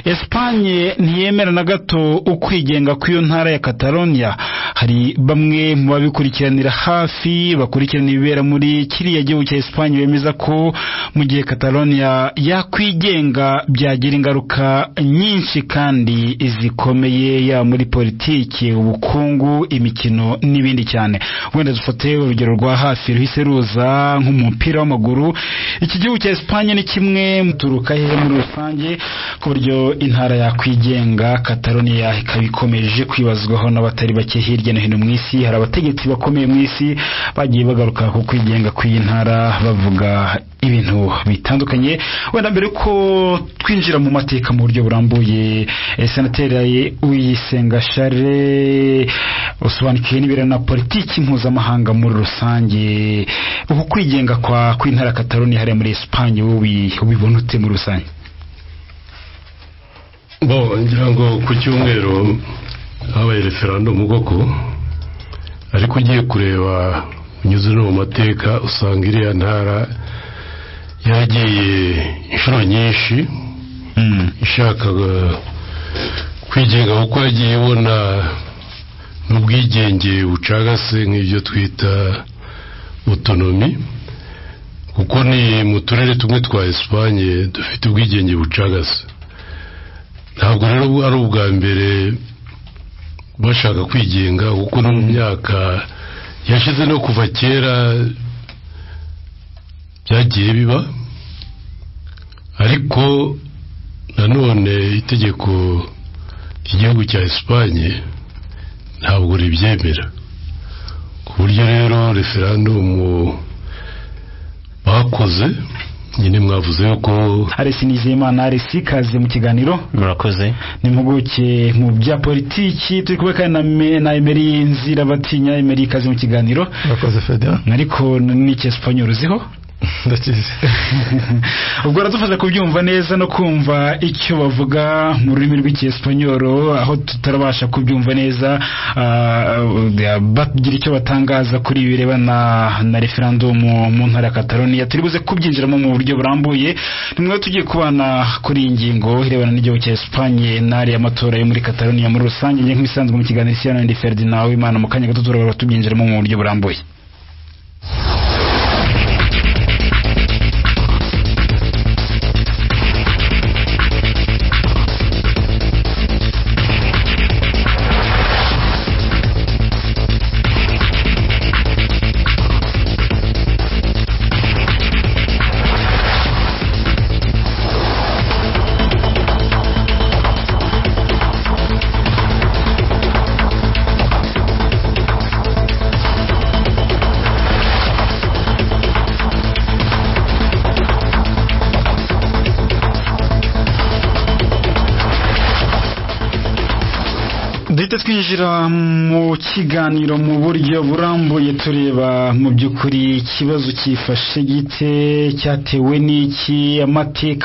Espagne ntiyemera na gato ukwigenga kw'iyo ntara ya Catalonia. Hari bamwe mu babikurikiranira hafi bakurikirana ibibera muri kiriya gihugu cya Espagne bemeza ko mu gihe Catalonia yakwigenga byagira ingaruka nyinshi kandi zikomeye, yaba muri politiki, ubukungu, imikino n'ibindi cyane. Wenda dufate urugero rwa hafi ruhise ruza nk'umupira w'amaguru. Iki gihugu cya Espagne ni kimwe muturuka hehe muri rusange ku buryo intara yakwigenga Catalonia ikaba ikomeje kwibazwaho n'abatari bake hirya no hino mu isi. Hari abategetsi bakomeye mu isi bagiye bagaruka ku kwigenga kw'iyi ntara bavuga ibintu bitandukanye. Wenda mbere ko twinjira mu mateka mu buryo burambuye, Senateri Uyisenga Charles usobanukiwe n'ibirana na politiki mpuzamahanga muri rusange, uku kwigenga kwa kw'intara Catalonia hariya muri Espagne wowe ubibona ute muri rusange? Bo ngira ngo ku cyumweru habaye referendum koko, ariko ugiye kureba unyuze no mu mateka usanga iriya ntara yagiye inshuro nyinshi ishaka kwigenga, kuko yagiye ibona n'ubwigenge bucagase nk'ibyo twita autonomy, Kuko ni mu turere tumwe twa Espagne dufite ubwigenge bucagase. Ntabwo rero ari ubwa mbere bashaka kwigenga, kuko no mu myaka yashize no kuva kera byagiye biba. Ariko nanone itegeko ry'igihugu cya Espagne ntabwo ribyemera, ku buryo rero referandumu bakoze nyine mwavuze ko Aresi Nizeyimana. Aresi, kaze mu kiganiro. Murakoze. Ni impuguke mu bya politiki. Turi kumwe kandi na Emery Nzirabatinya. Emery, kaze mu kiganiro. Murakoze Ferdinand. Ariko n'Icyesipanyol uziho? Ndakizi. Ubwo aradufasha kubyumva neza no kumva icyo bavuga mu rurimi rw'Icyesipanyol, aho tutarabasha kubyumva neza, bagira icyo batangaza kuri ibi birebana na referandumu mu ntara ya Catalonia. Turi buze kubyinjiramo mu buryo burambuye. Nimwe tugiye kubana kuri iyi ngingo irebana n'igihugu cya Espagne n'ariya matora yo muri Catalonia muri rusange. Njye nk'ibisanzwe mu kiganiro Isi ya Ferdinand Uwimana, mu kanya gato turabara tubyinjiramo mu buryo burambuye. Duhita twinjira mu kiganiro mu buryo burambuye, tureba mu by'ukuri ikibazo cyifashe gite, cyatewe n'iki, amateka